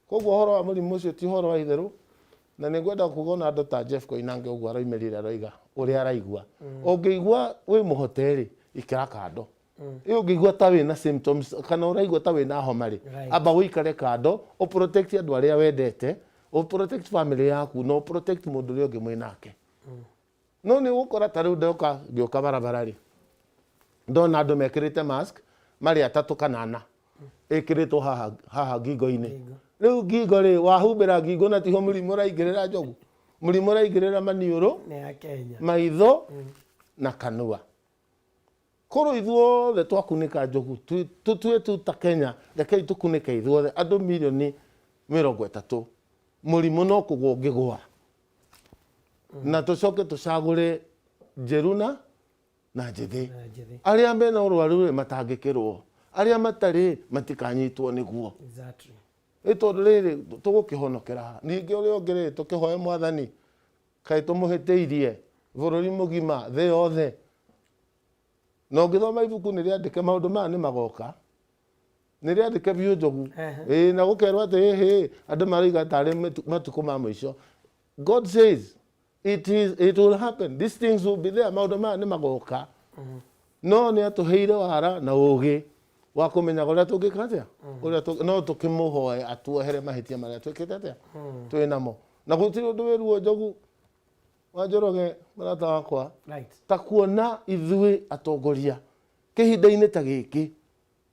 koguo ũhoro wa mũrimũ ũcio ti ũhoro wa itherũ, na nĩ ngwenda kuga ona andũ ta Jeff Koinange ũguo aroimĩrire aroiga ũrĩa araigua, ũngĩigua wĩ mũhote rĩ, ikara kando. Ĩ ũngĩigua ta wĩna symptoms kana ũraigua ta wĩna homa rĩ, amba ũikare kando, ũprotect andũ arĩa wendete, ũprotect family yaku, na ũprotect mũndũ ũrĩa ũngĩ mwĩ nake. No nĩ ũgũkora ta rĩu ndoka ngĩũka barabara rĩ, ndona andũ mekĩrĩte mask marĩ atatũ kana ana, ĩkĩrĩtwo haha haha ngingo-inĩ. Rĩu ngingo rĩ, wahumbĩra ngingo na tiho mũrimũ ũraingĩrĩra njogu. Mũrimũ ũraingĩrĩra maniũrũ, Nĩ ya Kenya. maitho na kanua. Korwo ithuothe twakunĩka njogu, tũtue tu ta Kenya, rekei tũkunĩke ithuothe andũ mirioni 30, mũrimũ no kũgwa ũngĩgwa. Na tũcoke tũcagũre njeru na njĩthĩ. Na njĩthĩ. Arĩa mena ũrwaru rĩ matangĩkĩrwo, arĩa matarĩ matikanyitwo nĩguo. Exactly. Ĩ tondũ rĩrĩ tũgũkĩhonokera ha? Ningĩ ũrĩa ũngĩ rĩ tũkĩhoe mwathani kaĩ tũmũhĩtĩirie bũrũri mũgima thĩ yothe. Na ũngĩthoma ibuku nĩ rĩandĩke maũndũ maya nĩ magoka. Nĩ rĩandĩke biũ njogu. Ĩĩ na gũkerwo atĩ hĩ andũ maroiga tarĩ matukũ ma mũico. God says it is, it will happen. These things will be there. Maũndũ maya nĩ magoka. No nĩ atũheire wara na ũgĩ wa kũmenya ũrĩa tũngĩka atĩa. Ũrĩa no tũkĩmũhoe atuohere mahĩtia marĩa twĩkĩte atĩa. Twĩ namo. Na gũtirĩ ũndũ wĩ ruo njogu wa Njoroge mũrata wakwa. Right. Ta kuona ithuĩ atongoria kĩhinda-inĩ ta gĩkĩ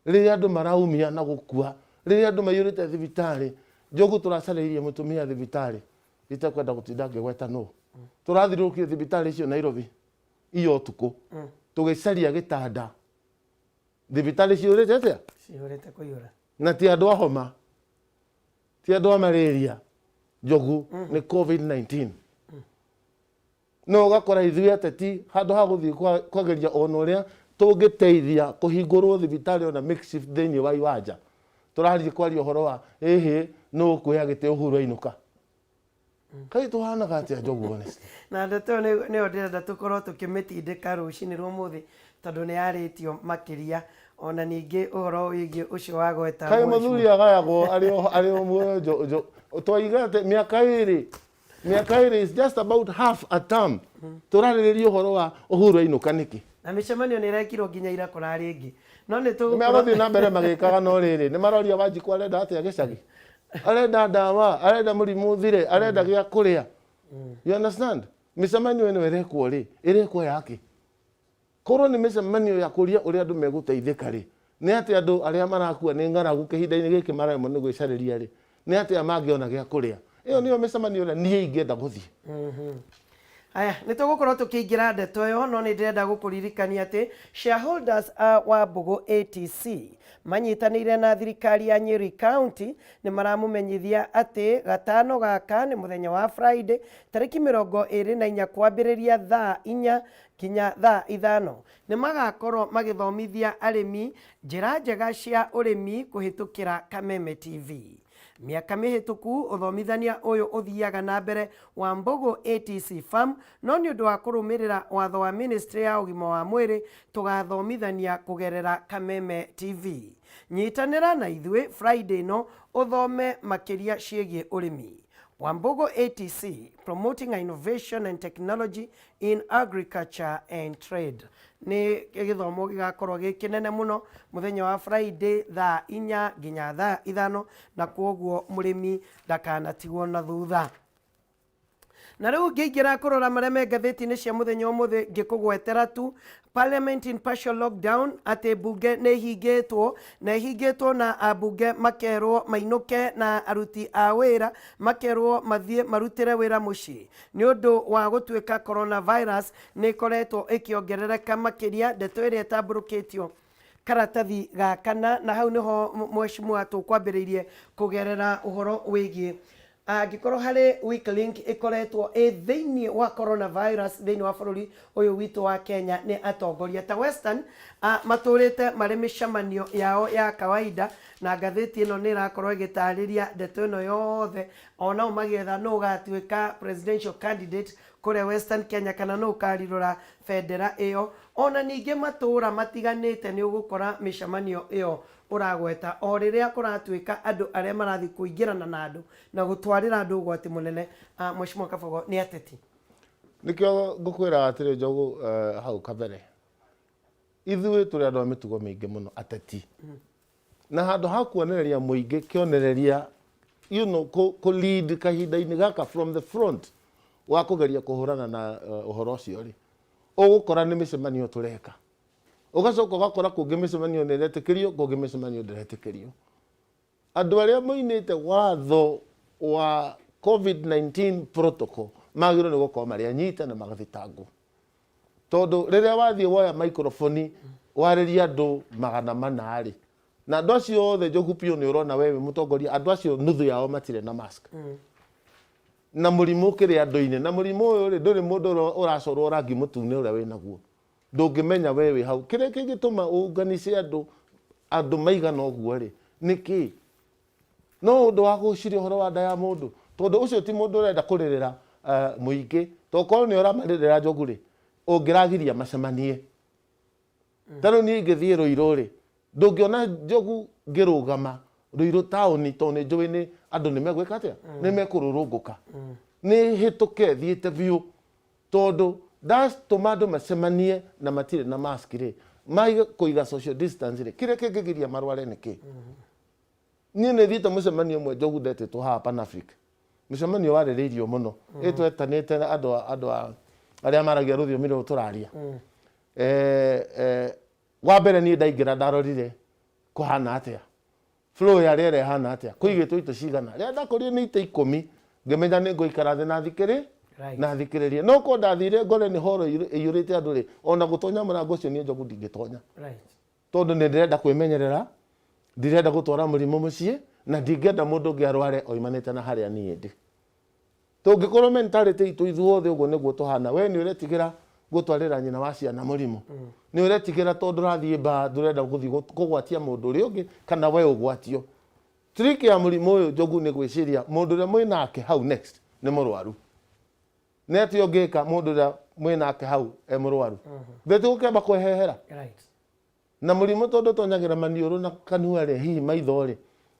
rĩrĩa andũ maraumia na gũkua, rĩrĩa andũ maiyũrĩte thibitarĩ, njogu tũracarĩirie mũtumia thibitarĩ itekwenda gũtinda ngĩgweta nũ. Tũrathirũrũkire thibitarĩ icio Nairobi iyo ũtukũ tũgĩcaria gĩtanda. Thibitarĩ ciyũrĩte atĩa? Ciyũrĩte kũiyũra. Na ti andũ a homa, ti andũ a malaria, njogu nĩ COVID-19. No ũgakora ithuĩ ateti handũ ha gũthiĩ kwageria ona ũrĩa tũngĩteithia kũhingũrwo thibitarĩ ona makeshift thĩinĩ wa iwanja, tũrathiĩ kwaria ũhoro wa ĩhĩ nũ ũkuoya gĩtĩ Uhuru ainũka. Kaĩ tũhanaga atĩa njogu honestly? Na ndeto ĩyo nĩyo ndĩrenda tũkorwo tũkĩmĩtindĩka rũcinĩ rwa ũmũthĩ tondũ nĩ yarĩtio makĩria ona ningĩ ũhoro wĩgiĩ ũcio wa gweta Kaĩ mũthuri agayagwo arĩ o muoyo njo twaiga atĩ mĩaka ĩrĩ is just about half a term. Tũrarĩrĩria ũhoro wa Uhuru ainũka nĩkĩ? Na mĩcemanio nĩ ĩrekirwo nginya ira kũrarĩ ĩngĩ. No nĩ tũgũkorwo Megũthiĩ na mbere magĩkaga no rĩrĩ nĩ maroria Wanjikũ arenda atĩa gĩcagi? Arenda ndawa, arenda mũrimũ ũthire, arenda gĩa kũrĩa. You understand? Mĩcemanio ĩno ĩrekwo rĩ, ĩrekwo yakĩ? Korwo nĩ mĩcemanio ya kũria ũrĩa andũ megũteithĩka rĩ, nĩ atĩ andũ arĩa marakua nĩ ng'aragu kĩhinda-inĩ gĩkĩ maremwo nĩ gwĩcarĩria rĩ, nĩ atĩa mangĩona gĩa kũrĩa? Ĩyo nĩyo mĩcemanio ĩrĩa niĩ ingĩenda gũthiĩ. Aya, nĩ tũgũkorwo tũkĩingĩra ndeto ĩyo no nĩ ndĩrenda gũkũririkania atĩ shareholders a Wambũgũ ATC manyitanĩire na thirikari ya Nyeri County nĩ maramũmenyithia atĩ gatano gaka nĩ mũthenya wa Friday tarĩki 24 kwambĩrĩria thaa 4 nginya thaa 5 nĩ magakorwo magĩthomithia arĩmi njĩra njega cia ũrĩmi kũhĩtũkĩra Kameme TV. Mĩaka mĩhĩtũku ũthomithania ũyũ ũthiaga na mbere Wambũgũ ATC Farm no nĩ ũndũ wa kũrũmĩrĩra watho wa Ministry ya ũgima wa mwĩrĩ tũgathomithania kũgerera Kameme TV. Nyitanĩra na ithuĩ Friday no ũthome makĩria ciĩgiĩ ũrĩmi. Wambũgũ ATC, promoting innovation and technology in agriculture and trade. Nĩ gĩthomo gĩgakorwo gĩ kĩnene mũno mũthenya wa Friday thaa 4 nginya thaa 5 na kwoguo mũrĩmi ndakanatigwo na thutha. Na rĩu ngĩingĩra kũrora marĩa me ngathĩti-inĩ cia mũthenya ũmũthĩ ngĩkũgwetera tu Parliament in partial lockdown atĩ mbunge nĩ ĩhingĩtwo na ĩhingĩtwo na ambunge makerwo mainũke na aruti a wĩra makerwo mathiĩ marutĩre wĩra mũciĩ nĩ ũndũ wa gũtuĩka coronavirus nĩ ĩkoretwo ĩkĩongerereka makĩria ndeto ĩrĩa ĩtambũrũkĩtio karatathi ga kana na hau nĩho mheshimiwa tũkwambĩrĩirie kũgerera ũhoro wĩgiĩ angĩkorwo harĩ weak link ĩkoretwo ĩ thĩinĩ wa coronavirus thĩinĩ wa bũrũri ũyũ witũ wa Kenya nĩ atongoria ta Western matũrĩte marĩ mĩcemanio yao ya kawaida na ngathĩti ĩno nĩ ĩrakorwo ĩgĩtarĩria ndeto ĩno yothe onao magĩetha nũ ũgatuĩka presidential candidate kũrĩa Western Kenya kana nũ ũkarirũra bendera ĩyo ona ningĩ matũũra matiganĩte nĩ ũgũkora mĩcemanio ĩyo ũragweta o rĩrĩa kũratuĩka andũ arĩa marathiĩ kũingĩrana na andũ na gũtwarĩra andũ ũgwati mũnene. Mheshimiwa Kabogo nĩ ateti. Nĩkĩo ngũkwĩra atĩrĩ Njogu, hau kabere ithuĩ tũrĩ andũ a mĩtugo mĩingĩ mũno ateti na handũ ha kuonereria mũingĩ kĩonereria you know, kũ lead kahinda-inĩ gaka from the front wa kũgeria kũhũrana na ũhoro ũcio rĩ, ũgũkora nĩ mĩcemanio tũreka ũgacoka ũgakora kũngĩ mĩcemanio nĩ ĩretĩkĩrio kũngĩ mĩcemanio ndĩretĩkĩrio. Andũ arĩa moinĩte watho wa COVID-19 protocol magĩrĩirwo nĩ gũkorwo marĩ anyite na magathitangwo. Tondũ rĩrĩa wathiĩ woya microphone warĩria andũ 400 rĩ, na andũ acio othe Njogu Piũ nĩ ũrona we wĩ mũtongoria, andũ acio nuthu yao matirĩ na mask. Na mũrimũ ũkĩrĩ andũ-inĩ, na mũrimũ ũyũ rĩ, ndũrĩ mũndũ ũracorwo rangi mũtune ũrĩa wĩnaguo. Ndũngĩmenya we wĩ hau. Kĩrĩa kĩngĩtũma ũunganice andũ, andũ maigana ũguo rĩ, nĩ kĩĩ? No ũndũ wa gwĩciria ũhoro wa nda ya mũndũ, tondũ ũcio ti mũndũ ũrenda kũrĩrĩra mũingĩ. Tokorwo nĩ ũramarĩrĩra Njogu rĩ, ũngĩragiria macemanie. Ta rĩu niĩ ingĩthiĩ Rũirũ rĩ, ndũngĩona Njogu ngĩrũgama Rũirũ taũni tondũ nĩ njũĩ nĩ andũ nĩ megwĩka atĩa? Nĩ mekũrũrũngũka. Nĩ hĩtũke thiĩte biũ tondũ ndatũma andũ macemanie na matirĩ na mask rĩ, maige kũiga social distance rĩ, kĩrĩa kĩngĩgiria marware nĩ kĩ? Niĩ nĩ thiĩte mũcemanio ũmwe Njogu ndetĩtwo haha Pan Africa. Mũcemanio warĩrĩirio mũno. Ĩ twetanĩte na andũ a, andũ a arĩa maragia rũthiomi rũrũ tũraria. Eh, eh, wa mbere niĩ ndaingĩra ndarorire kũhana atĩa. Flow ya rĩera ĩhana atĩa. Kũigĩtwo itĩ cigana. Rĩrĩa ndakorire nĩ itĩ 10, ngĩmenya nĩ ngũikara thĩ na thikĩrĩ na thikĩrĩrie. No korwo ndathire ngore nĩ horo ĩiyũrĩte andũ rĩ, ona gũtonya mũrango ũcio niĩ Njogu ndingĩtonya. Tondũ nĩ ndĩrenda kwĩmenyerera, ndirenda gũtwara mũrimũ mũciĩ, na ndingĩenda mũndũ ũngĩ arware oimanĩte na harĩa niĩ ndĩ. Tũngĩkorwo mentality itũ ithuothe ũguo nĩguo tũhana, we nĩ ũretigĩra gũtwarĩra nyina wa ciana mũrimũ, nĩ ũretigĩra tondũ ũrathiĩ mbaa ndũrenda gũthiĩ kũgwatia mũndũ ũrĩa ũngĩ kana we ũgwatio. Trick ya mũrimũ ũyũ Njogu nĩ gwĩciria mũndũ ũrĩa mwĩnake hau next nĩ mũrwaru. Nĩ atĩa ũngĩka mũndũ ũrĩa mwĩnake hau e mũrwaru? Thĩ tũgũkĩamba kwĩhehera. Na mũrimũ tondũ ũtonyagĩra maniũrũ na kanua rĩ, hihi maitho rĩ,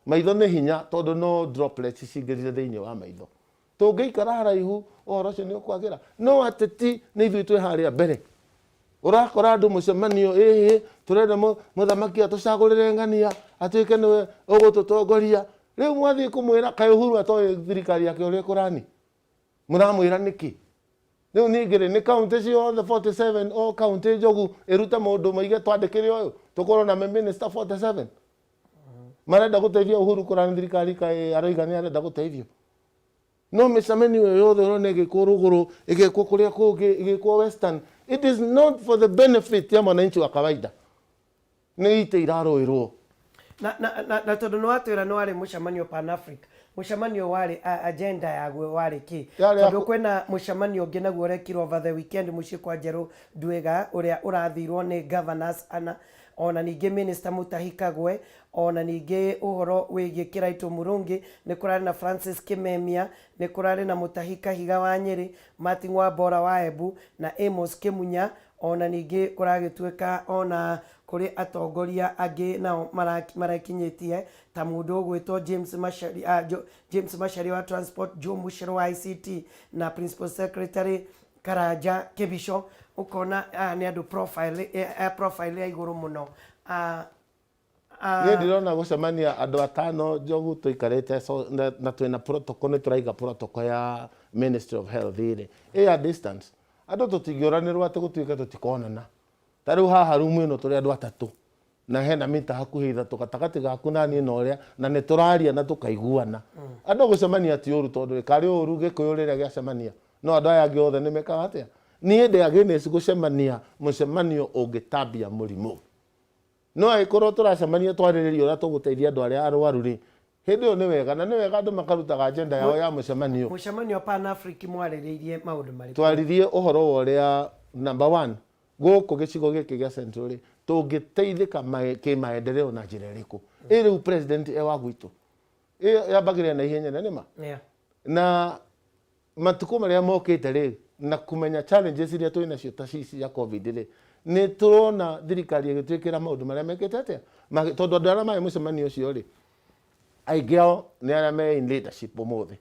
maitho nĩ hinya tondũ no droplets cingĩrire thĩinĩ wa maitho. Tũngĩikara haraihu ũhoro ũcio nĩ ũkwagĩra. No ateti nĩ ithuĩ twĩ harĩa mbere. Ũrakora andũ mũcemanio, ĩhĩ, tũrenda mũthamaki atũcagũrĩre ng'ania, atuĩke nĩwe ũgũtũtongoria. Rĩu mwathiĩ kũmwĩra, kaĩ Uhuru atoĩ thirikari yake ũrĩa ĩkũrani? Mũramwĩra nĩkĩ? Rĩu ningĩ rĩ, nĩ kaunti ciothe 47 o kaunti Njogu ĩrute mũndũ moige twandĩkĩre ũyũ tũkorwo na minister 47 marenda gũteithia Uhuru kũrani thirikari kaĩ aroiga nĩ arenda gũteithio. No mĩcemanio ĩyo yothe ũrona ĩgĩkwo rũgũrũ, ĩgekwo kũrĩa kũngĩ, ĩgĩkwo western, it is not for the benefit ya mwananchi wa kawaida. Nĩ itĩ irarũĩrwo. Na, na, na, na tondũ nĩ watwĩra nĩ warĩ mũcemanio Pan Africa, mũcemanio warĩ agenda yaguo warĩ kĩ? Yarĩ ya Tondũ kũ- kwĩna mũcemanio ũngĩ naguo ũrekirwo over the weekend mũciĩ kwa Njerũ Nduĩga ũrĩa ũrathirwo nĩ governors ana ona ningĩ minister Mutahi Kagwe ona ningĩ ũhoro wĩgiĩ Kĩraitũ Murungi, nĩ kũrarĩ na Francis Kimemia, nĩ kũrarĩ na Mutahi Kahiga wa Nyĩrĩ, Martin Wambora wa Embu na Amos Kĩmunya. Ona ningĩ kũragĩtuĩka ona kũrĩ atongoria angĩ nao marekinyĩtie ta mũndũ ũgwĩtwo James Macharia, James Macharia wa Transport, Joe Mucheru wa ICT na Principal Secretary Karanja Kĩbico. Ũkona aya nĩ andũ profile, profile ya igũrũ mũno. Niĩ ndirona gũcemania andũ atano Njogu tũikarĩte so, na, na twĩna protocol nĩ tũraiga protocol ya Ministry of Health rĩ ĩ ya distance andũ tũtingĩũranĩrwo atĩ gũtuĩke tũtikonana ta rĩu haha rumu ĩno tũrĩ andũ atatũ na hena mita hakuhĩ ithatũ gatagatĩ gaku na niĩ na ũrĩa na nĩ tũraria na tũkaiguana andũ gũcemania ti ũru tondũ rĩ karĩ ũru gĩkũyũ rĩrĩa gĩacemania no andũ aya angĩ othe nĩ mekaga atĩa niĩ ndĩ against gũcemania mũcemanio ũngĩtambia mũrimũ. No angĩkorwo tũracemania twarĩrĩrie ũrĩa tũgũteithia andũ arĩa arwaru rĩ, hĩndĩ ĩyo nĩ wega, na nĩ wega andũ makarutaga agenda yao ya mũcemanio. Mũcemanio wa Pan Africa mwarĩrĩirie maũndũ marĩkũ? Twaririe ũhoro wa ũrĩa number one, gũkũ gĩcigo gĩkĩ gĩa Central rĩ, tũngĩteithĩka kĩmaendeleo na njĩra ĩrĩkũ? Ĩ rĩu president e wa gwitũ? Ĩyo yambagĩrĩria na ihenya na nĩ ma. Na Matukũ marĩa mokĩte rĩ, na kũmenya challenges iria twĩ nacio ta ici cia Covid rĩ, nĩ tũrona thirikari ĩgĩtwĩkĩra maũndũ marĩa mekĩte atĩa? Tondũ andũ arĩa marĩ mũcemanio ũcio rĩ, aingĩ ao nĩ arĩa me in leadership ũmũthĩ.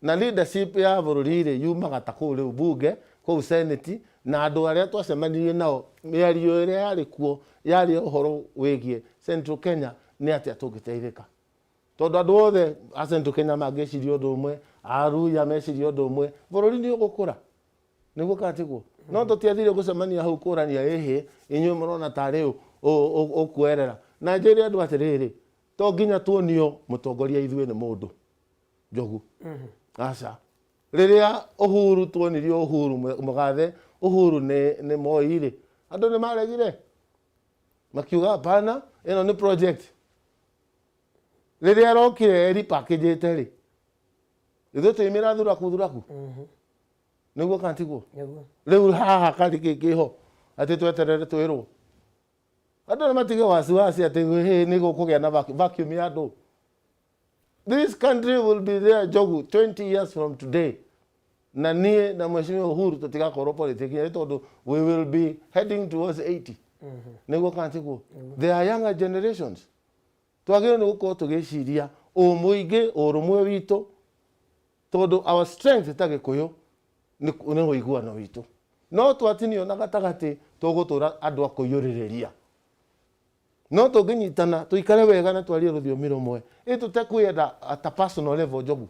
Na leadership ya bũrũri rĩ, yumaga ta kũu rĩu bunge, kũu senate, na andũ arĩa twacemanirie nao, mĩario ĩrĩa yarĩ kuo yarĩ ũhoro wĩgiĩ Central Kenya nĩ atĩa tũngĩteithĩka. Tondũ andũ othe a Central Kenya mangĩciria ũndũ ũmwe, a Luhya mecirie ũndũ ũmwe, bũrũri nĩ ũgũkũra. Nĩguo kana tiguo? No tũtiathire gũcemania hau kũrania ĩhĩ, inyuĩ mũrona tarĩ ũ ũkuoerera. Na njĩre andũ atĩrĩrĩ, To nginya tuonio mũtongoria ithuĩ nĩ mũndũ Njogu. Aca. Rĩrĩa Uhuru tuonirio Uhuru mũgathe Uhuru nĩ Moi rĩ, andũ nĩ maregire makiuga hapana, ĩno nĩ project. Rĩrĩa arokire eri package rĩ, ithuĩ tũimĩra thuraku thuraku. Nĩguo kana tiguo? Rĩu haha karĩ kĩ kĩho atĩ tweterere twĩrwo. Andũ nĩ matige wasiwasi atĩ hĩ nĩ gũkũgĩa na vacuum ya andũ. This country will be there, Njogu, 20 years from today. Na niĩ na Mheshimiwa Uhuru tũtigakorwo politics nĩ tondũ we will be heading towards 80. Nĩguo kana tiguo? There are younger generations. Twagĩrĩirwo nĩ gũkorwo tũgĩciria ũmũingĩ, ũrũmwe witũ, tondũ our strength ta Gĩkũyũ nĩ ũiguano witũ. No twatinio na gatagatĩ tũgũtũra andũ a kũiyũrĩrĩria. No tũngĩnyitana tũikare wega na twarie rũthiomi rũmwe, ĩ tũtekwĩenda at a personal level, Njogu.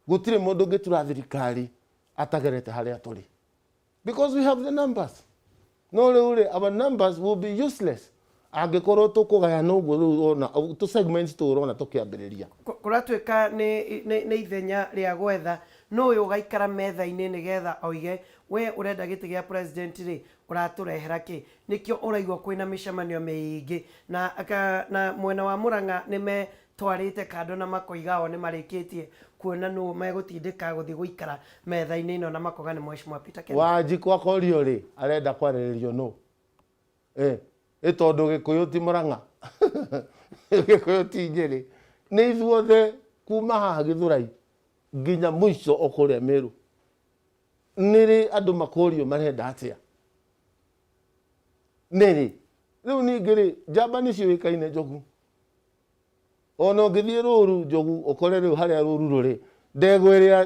Gũtirĩ mũndũ ũngĩtura thirikari atagerete harĩa tũrĩ. Because we have the numbers. No rĩu rĩ, our numbers will be useless angĩkorwo tũkũgayana ũguo rĩu ũrona tũ segments tũu ũrona tũkĩambĩrĩria. Kũratuĩka nĩ ithenya rĩa gwetha nũ ũyũ ũgaikara metha-inĩ nĩgetha oige we ũrenda gĩtĩ gĩa president rĩ, ũratũrehera kĩ? Nĩkĩo ũraigua kwĩna mĩcemanio mĩingĩ na mwena wa Murang'a nĩ metwarĩte kando na makoiga o nĩ marĩkĩtie kuona nũ megũtindĩka gũthiĩ gũikara metha-inĩ ĩno na makoiga nĩ Mheshimiwa Peter Kenneth. Wanjikũ akorio rĩ, arenda kwarĩrĩrio nũ? Ĩ tondũ Gĩkũyũ ti Murang'a, Gĩkũyũ ti Nyĩrĩ, nĩ ithuothe kuma haha Gĩthũrai nginya mũico o kũrĩa Meru. Nĩ rĩ andũ makũrio marenda atĩa? Nĩ rĩ? Rĩu ningĩ rĩ, njamba nĩ ciũĩkaine, Njogu. Ona ũngĩthiĩ rũru, Njogu, ũkore rĩu harĩa rũru rũrĩ,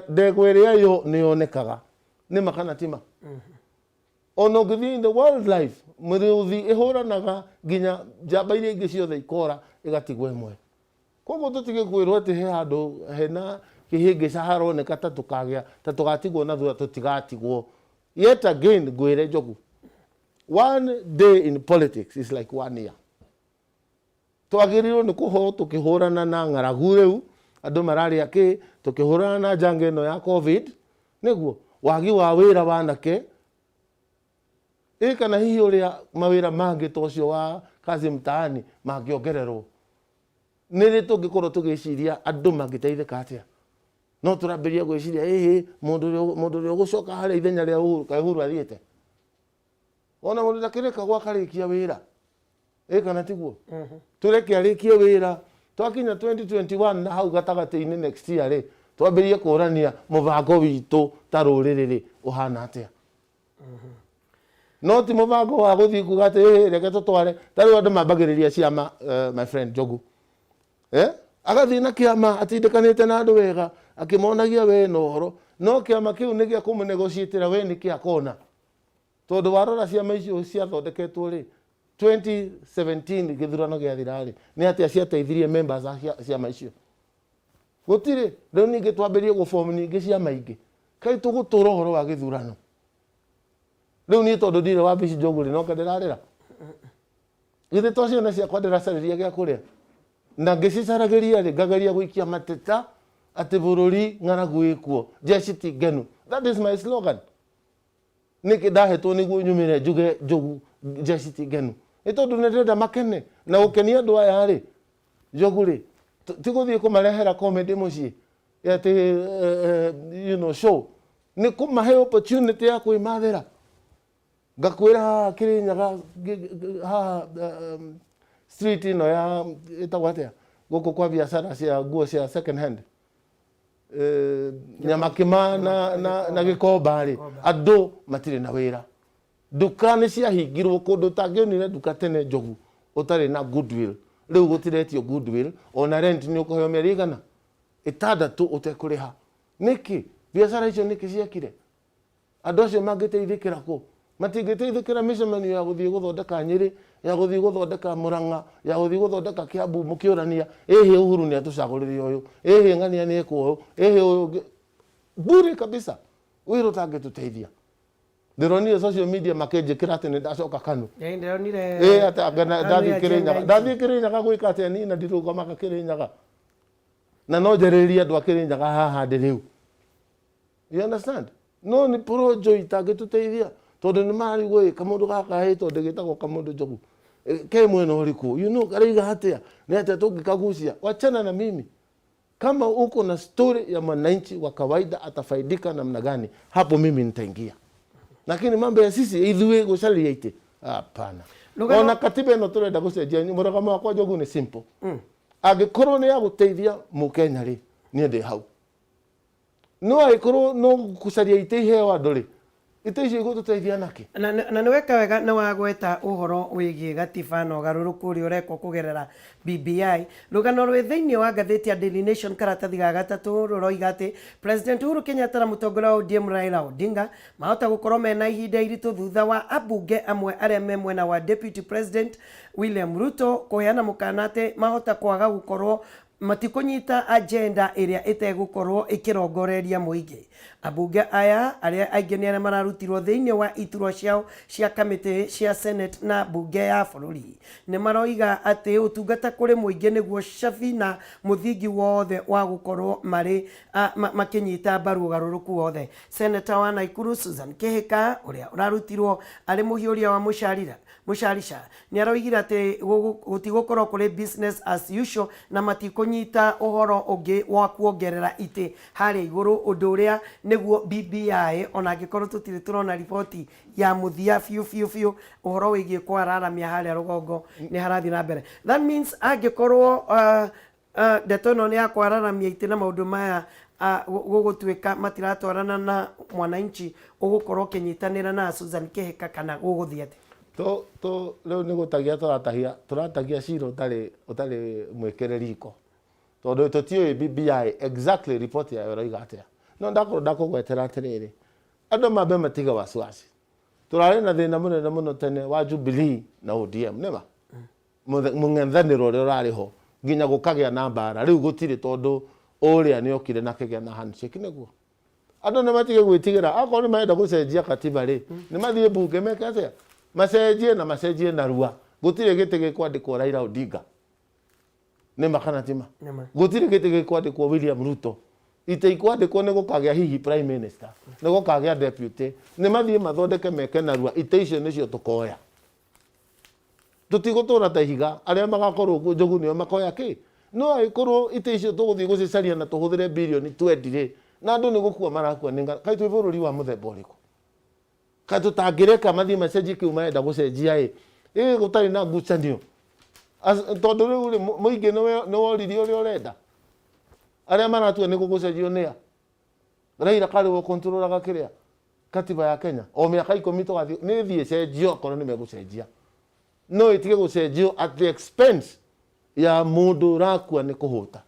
ndegwa ĩrĩa yo nĩ yonekaga. Nĩ ma kana ti ma? Ona ũngĩthiĩ in the wildlife, mĩrũthi ĩhũranaga nginya njamba iria ingĩ ciothe ikora ĩgatigwo ĩmwe. Koguo tũtige kwĩrwo atĩ he handũ hena kĩhĩngĩca haroneka ta tũkagĩa ta tũgatigwo na thutha, tũtigatigwo. Yet again ngwĩre, Njogu, one day in politics is like one year. Twagĩrĩirwo nĩ kũhorwo tũkĩhũrana na ng'aragu rĩu andũ mararĩa kĩ, tũkĩhũrana na njanga ĩno ya COVID, nĩguo wagi wa wĩra wanake ĩ, kana hihi ũrĩa mawĩra mangĩ ta ũcio wa kazi mtaani mangĩongererwo. Nĩ rĩ tũngĩkorwo tũgĩciria andũ mangĩteithĩka atĩa? No tũrambĩrĩria gwĩciria ĩhĩ mũndũ ũrĩa ũgũcoka harĩa ithenya rĩa Uhuru, kaĩ Uhuru athiĩte? Ona mũndũ ndakĩrekagwo akarĩkia wĩra, ĩ kana tiguo? Tũreke arĩkie wĩra, twakinya 2021 na hau gatagatĩ-inĩ next year rĩ, twambĩrĩrie kũrania mũbango witũ ta rũrĩrĩ rĩ ũhana atĩa. No ti mũbango wa gũthiĩ kuga atĩ ĩhĩ reke tũtware. Ta rĩu andũ mambagĩrĩria ciama, my friend Njogu, agathiĩ na kĩama atindĩkanĩte na andũ wega akĩmonagia we na ũhoro, no kĩama kĩu nĩ gĩa kũmũnegotiatĩra we nĩ kĩa kona, tondũ warora ciama icio ciathondeketwo rĩ 2017 gĩthurano gĩathira rĩ, nĩ atĩa ciateithirie members a ciama icio? Gũtirĩ. Rĩu ningĩ twambĩrĩrie gũform ningĩ ciama ingĩ, kaĩ tũgũtũra ũhoro wa gĩthurano? Rĩu niĩ tondũ ndirĩ wabici, Njogu, rĩ, noka ndĩrarĩra githĩ to ciana ciakwa ndĩracarĩria gĩa kũrĩa, na ngĩcicaragĩria rĩ, ngageria gũikia mateta atĩ bũrũri ng'aragu ĩkuo, jeshi ti ngenu. That is my slogan. Nĩkĩ ndahetwo nĩguo nyumĩre njuge, Njogu, jeshi ti ngenu? Nĩ tondũ nĩ ndĩrenda makene, na gũkenia andũ aya rĩ, Njogu rĩ, ti gũthiĩ kũmarehera comedy mũciĩ atĩ show, nĩ kũmahe opportunity ya kwĩmathĩra. Ngakwĩra haha Kĩrĩnyaga haha street ĩno ya ĩtagwo atĩa gũkũ kwa biacara cia nguo cia second hand, Nyamakĩma na Gĩkomba rĩ, andũ matirĩ na wĩra, nduka nĩ ciahingirwo. Kũndũ ũtangĩonire nduka tene, Njogu, ũtarĩ na goodwill, rĩu gũtiretio goodwill. Ona rent nĩ ũkũheo mĩeri 600 ũtekũrĩha. Nĩkĩ biacara icio nĩkĩ ciekire? Andũ acio mangĩteithĩkĩra kũ? Matingĩteithĩkĩra mĩcemanio ya gũthiĩ gũthondeka Nyĩrĩ, ya gũthiĩ gũthondeka Mũrang'a, ya gũthiĩ gũthondeka Kĩambu, mũkĩũrania ĩhĩ Uhuru nĩ atũcagũrĩre ũyũ, ĩhĩ ng'ania nĩ ekwo ũyũ, ĩhĩ ũyũ ũngĩ. Bure kabisa, wĩra ũtangĩtũteithia. Ndĩronire social media makĩnjĩkĩra atĩ nĩ ndacoka Kanu. Ĩĩ, ndĩronire Ĩĩ, atĩ anga Kanu ndathiĩ ya Kĩrĩnyaga. Jenga Ndathiĩ Kĩrĩnyaga gwĩka atĩa niĩ na ndirũgamaga Kĩrĩnyaga? Na no njarĩrĩrie andũ a Kĩrĩnyaga haha ndĩ rĩu. You understand? No nĩ porojo itangĩtũteithia tondũ nĩ marigwo ĩ kamũndũ gaka ĩ tondũ gĩtagwo kamũndũ njogu ke mwena ũrĩkũ? You know, karaiga atĩa? Nĩ atĩa tũngĩkagucia? Wachana na mimi. Kama uko na story ya mwananchi wa kawaida atafaidika namna gani, hapo mimi nitaingia. Lakini mambo ya sisi ithuĩ gũcaria itĩ, hapana. Ona katiba ĩno tũrenda gũcenjia, mũrũgamo wakwa Njogu nĩ simple. Angĩkorwo nĩ ya gũteithia mũkenya rĩ, niĩ ndĩ hau. No angĩkorwo no gũcaria itĩ iheo andũ rĩ, itĩ icio igũtũteithia nakĩ? Na nĩ weka wega nĩ wagweta ũhoro wĩgiĩ gatiba na ũgarũrũku ũrĩa ũrekwo kũgerera BBI. Rũgano rwĩ thĩinĩ wa ngathĩti ya Daily Nation karatathi ga gatatũ rũroiga atĩ President Uhuru Kenyatta na mũtongoria wa ODM Raila Odinga mahota gũkorwo mena ihinda iritũ thutha wa ambunge amwe arĩa me mwena wa Deputy President William Ruto kũheana mũkana atĩ mahota kwaga gũkorwo matikũnyita agenda ĩrĩa ĩtegũkorwo ĩkĩrongoreria mũingĩ. Ambunge aya arĩa aingĩ nĩ arĩa mararutirwo thĩinĩ wa iturwa ciao cia kamĩtĩ cia Senate na mbunge ya bũrũri nĩ maroiga atĩ ũtungata kũrĩ mũingĩ nĩguo cabi na mũthingi wothe wa gũkorwo marĩ makĩnyita mbaru ũgarũrũku wothe. Seneta wa Naikuru Susan Kihika ũrĩa ũrarutirwo arĩ mũhiũria wa mũcarira Mũcarica nĩ aroigire atĩ gũtigũkorwo kũrĩ business as usual na matikũnyita ũhoro ũngĩ wa kuongerera itĩ harĩa igũrũ ũndũ ũrĩa nĩguo BBI ona angĩkorwo tũtirĩ tũrona riboti ya mũthia biũ biũ biũ ũhoro wĩgiĩ kwararamia harĩa rũgongo nĩ harathiĩ na mbere. That means angĩkorwo Ndeto ĩno nĩ ya kwararamia itĩ na maũndũ maya gũgũtuĩka matiratwarana na mwananchi ũgũkorwo ũkĩnyitanĩra na Susan Kĩhĩka kana gũgũthiĩ atĩa? Tũ tũ rĩu nĩ gũtagia tũratahia tũratagia cira ũtarĩ ũtarĩ mwĩkĩre riko tondũ tũtiũĩ BBI exactly report yayo ĩroiga atĩa no ndakorwo ndakũgwetera atĩrĩrĩ andũ mambe matige wasiwasi tũrarĩ na thĩna mũnene mũno tene wa Jubilee na ODM nĩma Mũng'ethanĩro ũrĩa ũrarĩ ho nginya gũkagĩa na mbara rĩu gũtirĩ tondũ ũrĩa nĩ okire na akĩgĩa na handshake nĩguo. Andũ nĩ matige gwĩtigĩra akorwo nĩ marenda gũcenjia katiba rĩ nĩ mathiĩ mbunge meke atĩa macenjie na macenjie narua gũtirĩ gĩtĩ gĩkwandĩkwo Raila Odinga nĩ ma kana ti ma gũtirĩ gĩtĩ gĩkwandĩkwo William Ruto itĩ ikwandĩkwo nĩ gũkagĩa hihi prime minister nĩ gũkagĩa deputy nĩ mathiĩ mathondeke meke narua itĩ icio nĩcio tũkoya. Tũtigũtũra ta ihiga, arĩa magakorwo kuo njogu nĩo makoya kĩ? No angĩkorwo itĩ icio tũgũthiĩ gũcicaria na tũhũthĩre birioni twendi rĩ, na andũ nĩ gũkua marakua nĩ ng'aragu, kaĩ twĩ bũrũri wa mũthemba ũrĩkũ? Kaĩ tũtangĩreka mathiĩ macenjie kĩu marenda gũcenjia ĩ, ĩ gũtarĩ na ngucanio? Tondũ rĩu rĩ, mũingĩ nĩ woririe ũrĩa ũrenda? Arĩa maratua nĩ gũgũcenjio nĩa? Raila karĩ we ũkontrolaga kĩrĩa? Katiba ya Kenya o mĩaka ikũmi tũgathiĩ nĩ ĩthiĩ ĩcenjio akorwo nĩ megũcenjia no ĩtige gũcenjio at the expense ya mũndũ ũrakua nĩ kũhũta.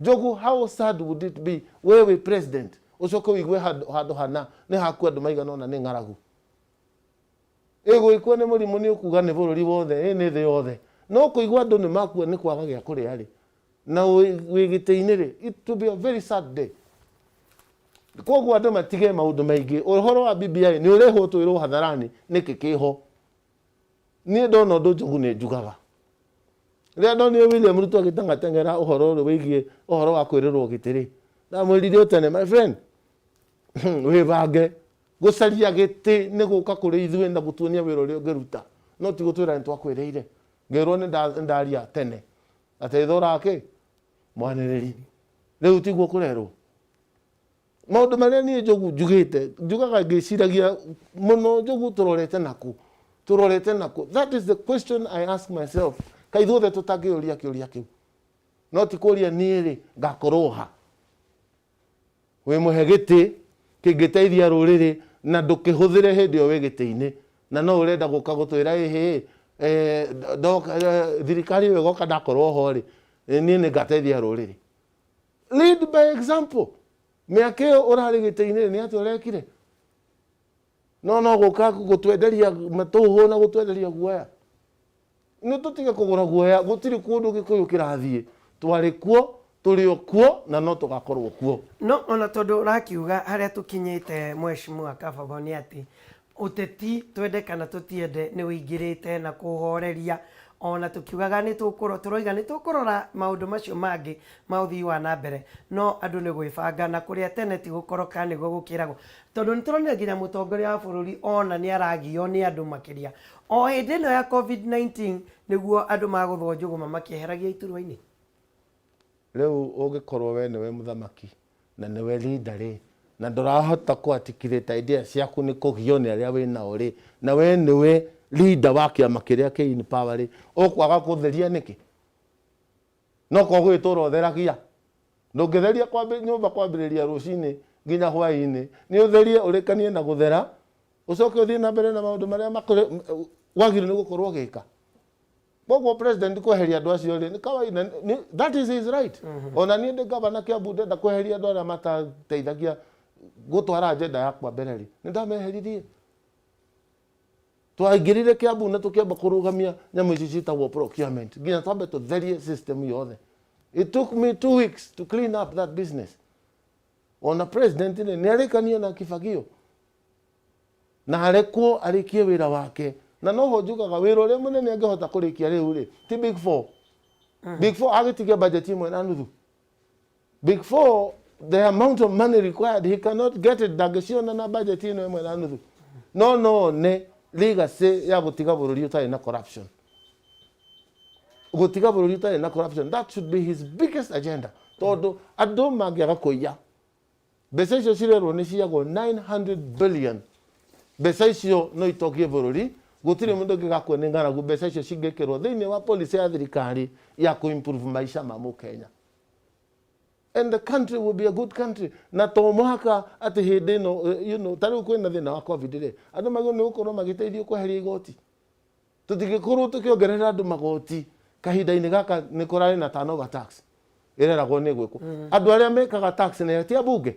Njogu how sad would it be we wĩ president ũcoke ũigue handũ hana nĩ hakua andũ maigana ũna nĩ ng'aragu. Ĩ gũgĩkua nĩ mũrimũ nĩ ũkuga nĩ bũrũri wothe ĩ nĩ thĩ yothe no kũigua andũ nĩ makua nĩ kwaga gĩa kũrĩa rĩ na wĩ gĩtĩ-inĩ rĩ it will be a very sad day. Koguo andũ matige maũndũ maingĩ. Ũhoro wa BBI nĩ ũrehwo twĩrwo hadharani nĩkĩ kĩho. Niĩ ndona ũndũ njogu nĩ njugaga. Rĩrĩa ndonire William Ruto agĩteng'ateng'era ũhoro ũrĩa wĩgiĩ ũhoro wa kwĩrĩrwo gĩtĩ rĩ, ndamwĩrire o tene, my friend, wĩbange. Gũcaria gĩtĩ nĩ gũka kũrĩ ithuĩ na gũtuonia wĩra ũrĩa ũngĩruta, no ti gũtwĩra nĩ twakwĩrĩire. Ngĩrwo nĩ ndaria tene atĩ thũra kĩ? Mwanĩrĩri. Rĩu tiguo kũrerwo? Maũndũ marĩa niĩ Njogu njugĩte, njugaga ngĩciragia mũno Njogu tũrorete nakũ? Tũrorete nakũ? That is the question I ask myself. Kaĩ ithuothe tũtangĩyũria kĩũria kĩu? No ti kũria niĩ rĩ, ngakorwo ha? Wĩmũhe gĩtĩ kĩngĩteithia rũrĩrĩ na ndũkĩhũthĩre hĩndĩ ĩyo wĩ gĩtĩ-inĩ na no ũrenda gũka gũtwĩra ĩhĩ ndoka thirikari ĩyo ĩgoka ndakorwo ho rĩ, niĩ nĩ ngateithia rũrĩrĩ. Lead by example. Mĩaka ĩyo ũrarĩ gĩtĩ-inĩ nĩ atĩa ũrekire? No no gũka gũtwenderia matũhũ na gũtwenderia guoya. Nĩ tũtige kũgũra guoya, gũtirĩ kũndũ Gĩkũyũ kĩrathiĩ. Twarĩ kuo, tũrĩ o kuo na no tũgakorwo kuo. No ona tondũ ũrakiuga harĩa tũkinyĩte Mheshimiwa Kabogo nĩ atĩ Ũteti twende kana tũtiende nĩ ũingĩrĩte na kũhoreria ona tũkiugaga nĩ tũkũro tũroiga nĩ tũkũrora maũndũ macio mangĩ ma ũthii wa na mbere no andũ nĩ gwĩbanga na kũrĩa tene ti gũkoroka nĩguo gũkĩragwo tondũ nĩ tũronire nginya mũtongoria wa bũrũri ona nĩ aragio nĩ andũ makĩria o hĩndĩ ĩno ya COVID-19 nĩguo andũ magũthwo njũgũma makĩeheragia iturwa-inĩ. Rĩu ũngĩkorwo we nĩwe mũthamaki na nĩwe leader rĩ, na ndũrahota kũ articulate idea ciaku nĩ kũgio nĩ arĩa wĩ nao rĩ, na we nĩwe leader wa kĩama kĩrĩa kĩ in power rĩ, ũkwaga gũtheria nĩkĩ? No ko gwĩtũra ũtheragia? Ndũngĩtheria nyũmba kwambĩrĩria rũcinĩ nginya hwaĩ-inĩ, nĩ ũtherie ũrĩkanie na gũthera, ũcoke ũthiĩ na mbere na maũndũ marĩa wagĩrĩirwo nĩ gũkorwo ũgĩka. Koguo president kweheria andũ acio rĩ nĩ kawaida, that is his right. Ona niĩ ndĩ gavana Kiambu ndenda kweheria andũ arĩa matateithagia gũtwara agenda yakwa mbere rĩ, nĩ ndameheririe. Twaingĩrire Kiambu na tũkĩamba kũrũgamia nyamũ ici ciĩtagwo procurement nginya twambe tũtherie system yothe. It took me 2 weeks to clean up that business. Ona president rĩ nĩ arĩkanie na kibagio na arekwo arĩkie wĩra wake, na noho njugaga wĩra ũrĩa mũnene angĩhota kũrĩkia rĩu rĩ ti Big Four. Big Four agĩtigia budget 1.5. Big Four, the amount of money required, he cannot get it, ndangĩciona na budget ĩno 1.5. No one legacy ya gũtiga bũrũri ũtarĩ na corruption, gũtiga bũrũri ũtarĩ na corruption, that should be his biggest agenda, tondũ andũ mangĩaga kũiya mbeca icio cirerwo nĩ ciagwo 900 billion, mbeca icio no itokie bũrũri. Gũtirĩ mũndũ ũngĩgakua nĩ ng'aragu. Mbeca icio cingĩkĩrwo thĩinĩ wa policy ya thirikari ya kũ-improve maica ma mũkenya, and the country will be a good country. Na to mũhaka atĩ hĩndĩ ĩno ta rĩu kwĩna thĩna wa COVID rĩ, andũ magĩrĩirwo nĩ gũkorwo magĩteithio kweheria igoti. Tũtingĩkorwo tũkĩongerera andũ magoti kahinda-inĩ gaka nĩ kũrarĩ na turnover tax ĩreragwo nĩ gwĩkwo. Andũ arĩa mekaga tax nĩ ti ambunge?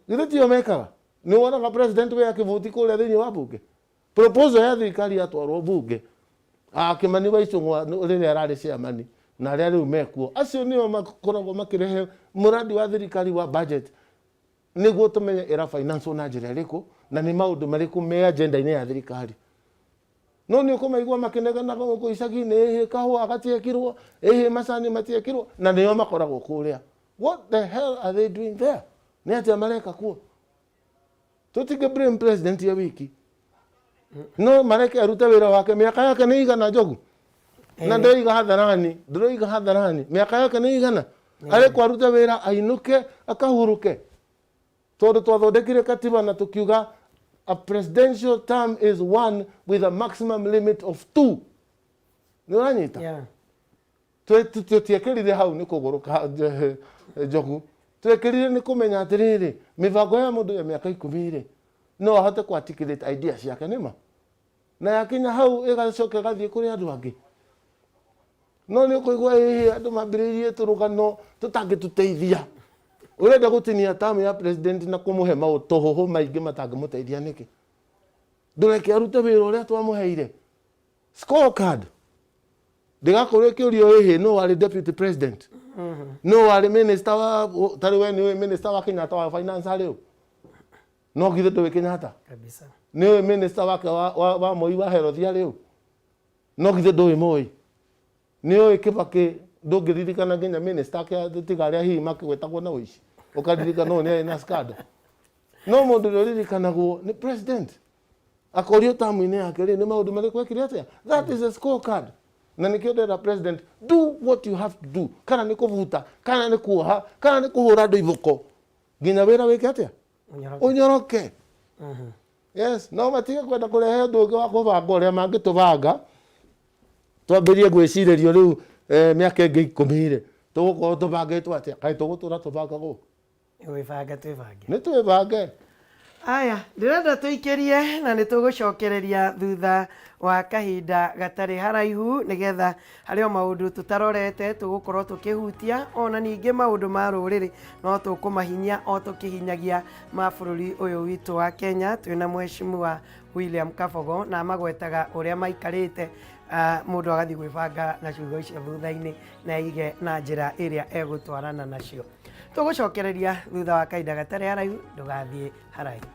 Githĩ tio mekaga? Nĩ wonaga president we akĩvoti kũrĩa thĩinĩ wa bunge proposal ya thirikari yatwarwo bunge? Ah, Kimani wa Ichung'wa rĩrĩa ararĩ chairman na arĩa rĩu mekuo, acio nĩo makoragwo makĩrehe mũrandi wa thirikari wa budget nĩguo tũmenye ĩra finance na njĩra ĩrĩkũ na nĩ maũndũ marĩkũ me agenda-inĩ ya thirikari. No nĩ ũkũmaigua makĩnegena gũkũ icagi-inĩ, ĩhĩ kahũa gatiekirwo, ĩhĩ macani matiekirwo, na nĩo makoragwo kũrĩa. What the hell are they doing there? Nĩ atĩa mareka kuo? Tũtingĩ blame president ye wiki, no mareke arute wĩra wake. Mĩaka yake nĩ igana, Njogu, na ndĩroiga hadharani, ndĩroiga hadharani, mĩaka yake nĩ igana, arekwo arute wĩra, ainũke akahurũke, tondũ twathondekire katiba na tũkiuga a presidential term is one with a maximum limit of two. Nĩ ũranyita? Tũtiekĩrire hau nĩ kũgũrũka, Njogu. Twekĩrire nĩ kũmenya atĩrĩrĩ, mĩbango ya mũndũ ya mĩaka 10 rĩ, no ahote kũ articulate idea ciake nĩma, na yakinya hau ĩgacoka ĩgathiĩ kũrĩ andũ angĩ. No nĩ ũkũigua ĩhĩ andũ mambĩrĩirie tũrũgano tũtangĩtũteithia. Ũrenda gũtinia term ya president na kũmũhe maũtũhũhũ maingĩ matangĩmũteithia nĩkĩ? Ndũreke arute wĩra ũrĩa twamũheire. Scorecard ndĩgakorwo ĩkĩũrio ĩhĩ no warĩ deputy president, no warĩ minister wa tarĩ we nĩũĩ minister wa Kenyatta wa finance arĩ ũ? No githĩ ndũĩ Kenyatta? Kabisa. Nĩũĩ minister wake wa Moi wa health arĩ ũ? No githĩ ndũĩ Moi? Nĩũĩ Kibaki? Ndũngĩririkana nginya minister ake tiga arĩa hihi makĩgwetagwo na ũici, ũkaririkana ũyũ nĩ arĩ na scandal. No mũndũ ũrĩa ũririkanagwo nĩ president akorio tamu-inĩ yake rĩ, nĩ maũndũ marĩkũ ekire atĩa. That is a scorecard, na nĩkĩo ndĩrera president, do what you have to do, kana nĩ kũbuta, kana nĩ kuoha, kana nĩ kũhũra andũ iboko, nginya wĩra wĩke atĩa? Ũnyoroke. Yes, no matige kwenda kũrehe ũndũ ũngĩ wa kũbanga ũrĩa mangĩtũbanga twambĩrie gwĩcirĩrio rĩu mĩaka ĩngĩ 10 rĩ, tũgũkorwo tũbangĩtwo atĩa? Kaĩ tũgũtũra tũbangagwo? Gwĩbanga twĩbange. Nĩ twĩbange. Aya, ndĩrenda tũikĩrie na nĩ tũgũcokereria thutha wa kahinda gatarĩ haraihu, nĩgetha harĩ o maũndũ tũtarorete tũgũkorwo tũkĩhutia, ona ningĩ maũndũ ma rũrĩrĩ no tũkũmahinyia o tũkĩhinyagia ma bũrũri ũyũ witũ wa Kenya. Twĩna mheshimiwa William Kabogo na amagwetaga ũrĩa maikarĩte. Mũndũ agathiĩ gwĩbanga na ciugo icio thutha-inĩ na aige na njĩra ĩrĩa egũtwarana nacio. Tũgũcokereria thutha wa kahinda gatarĩ haraihu, ndũgathiĩ haraihu.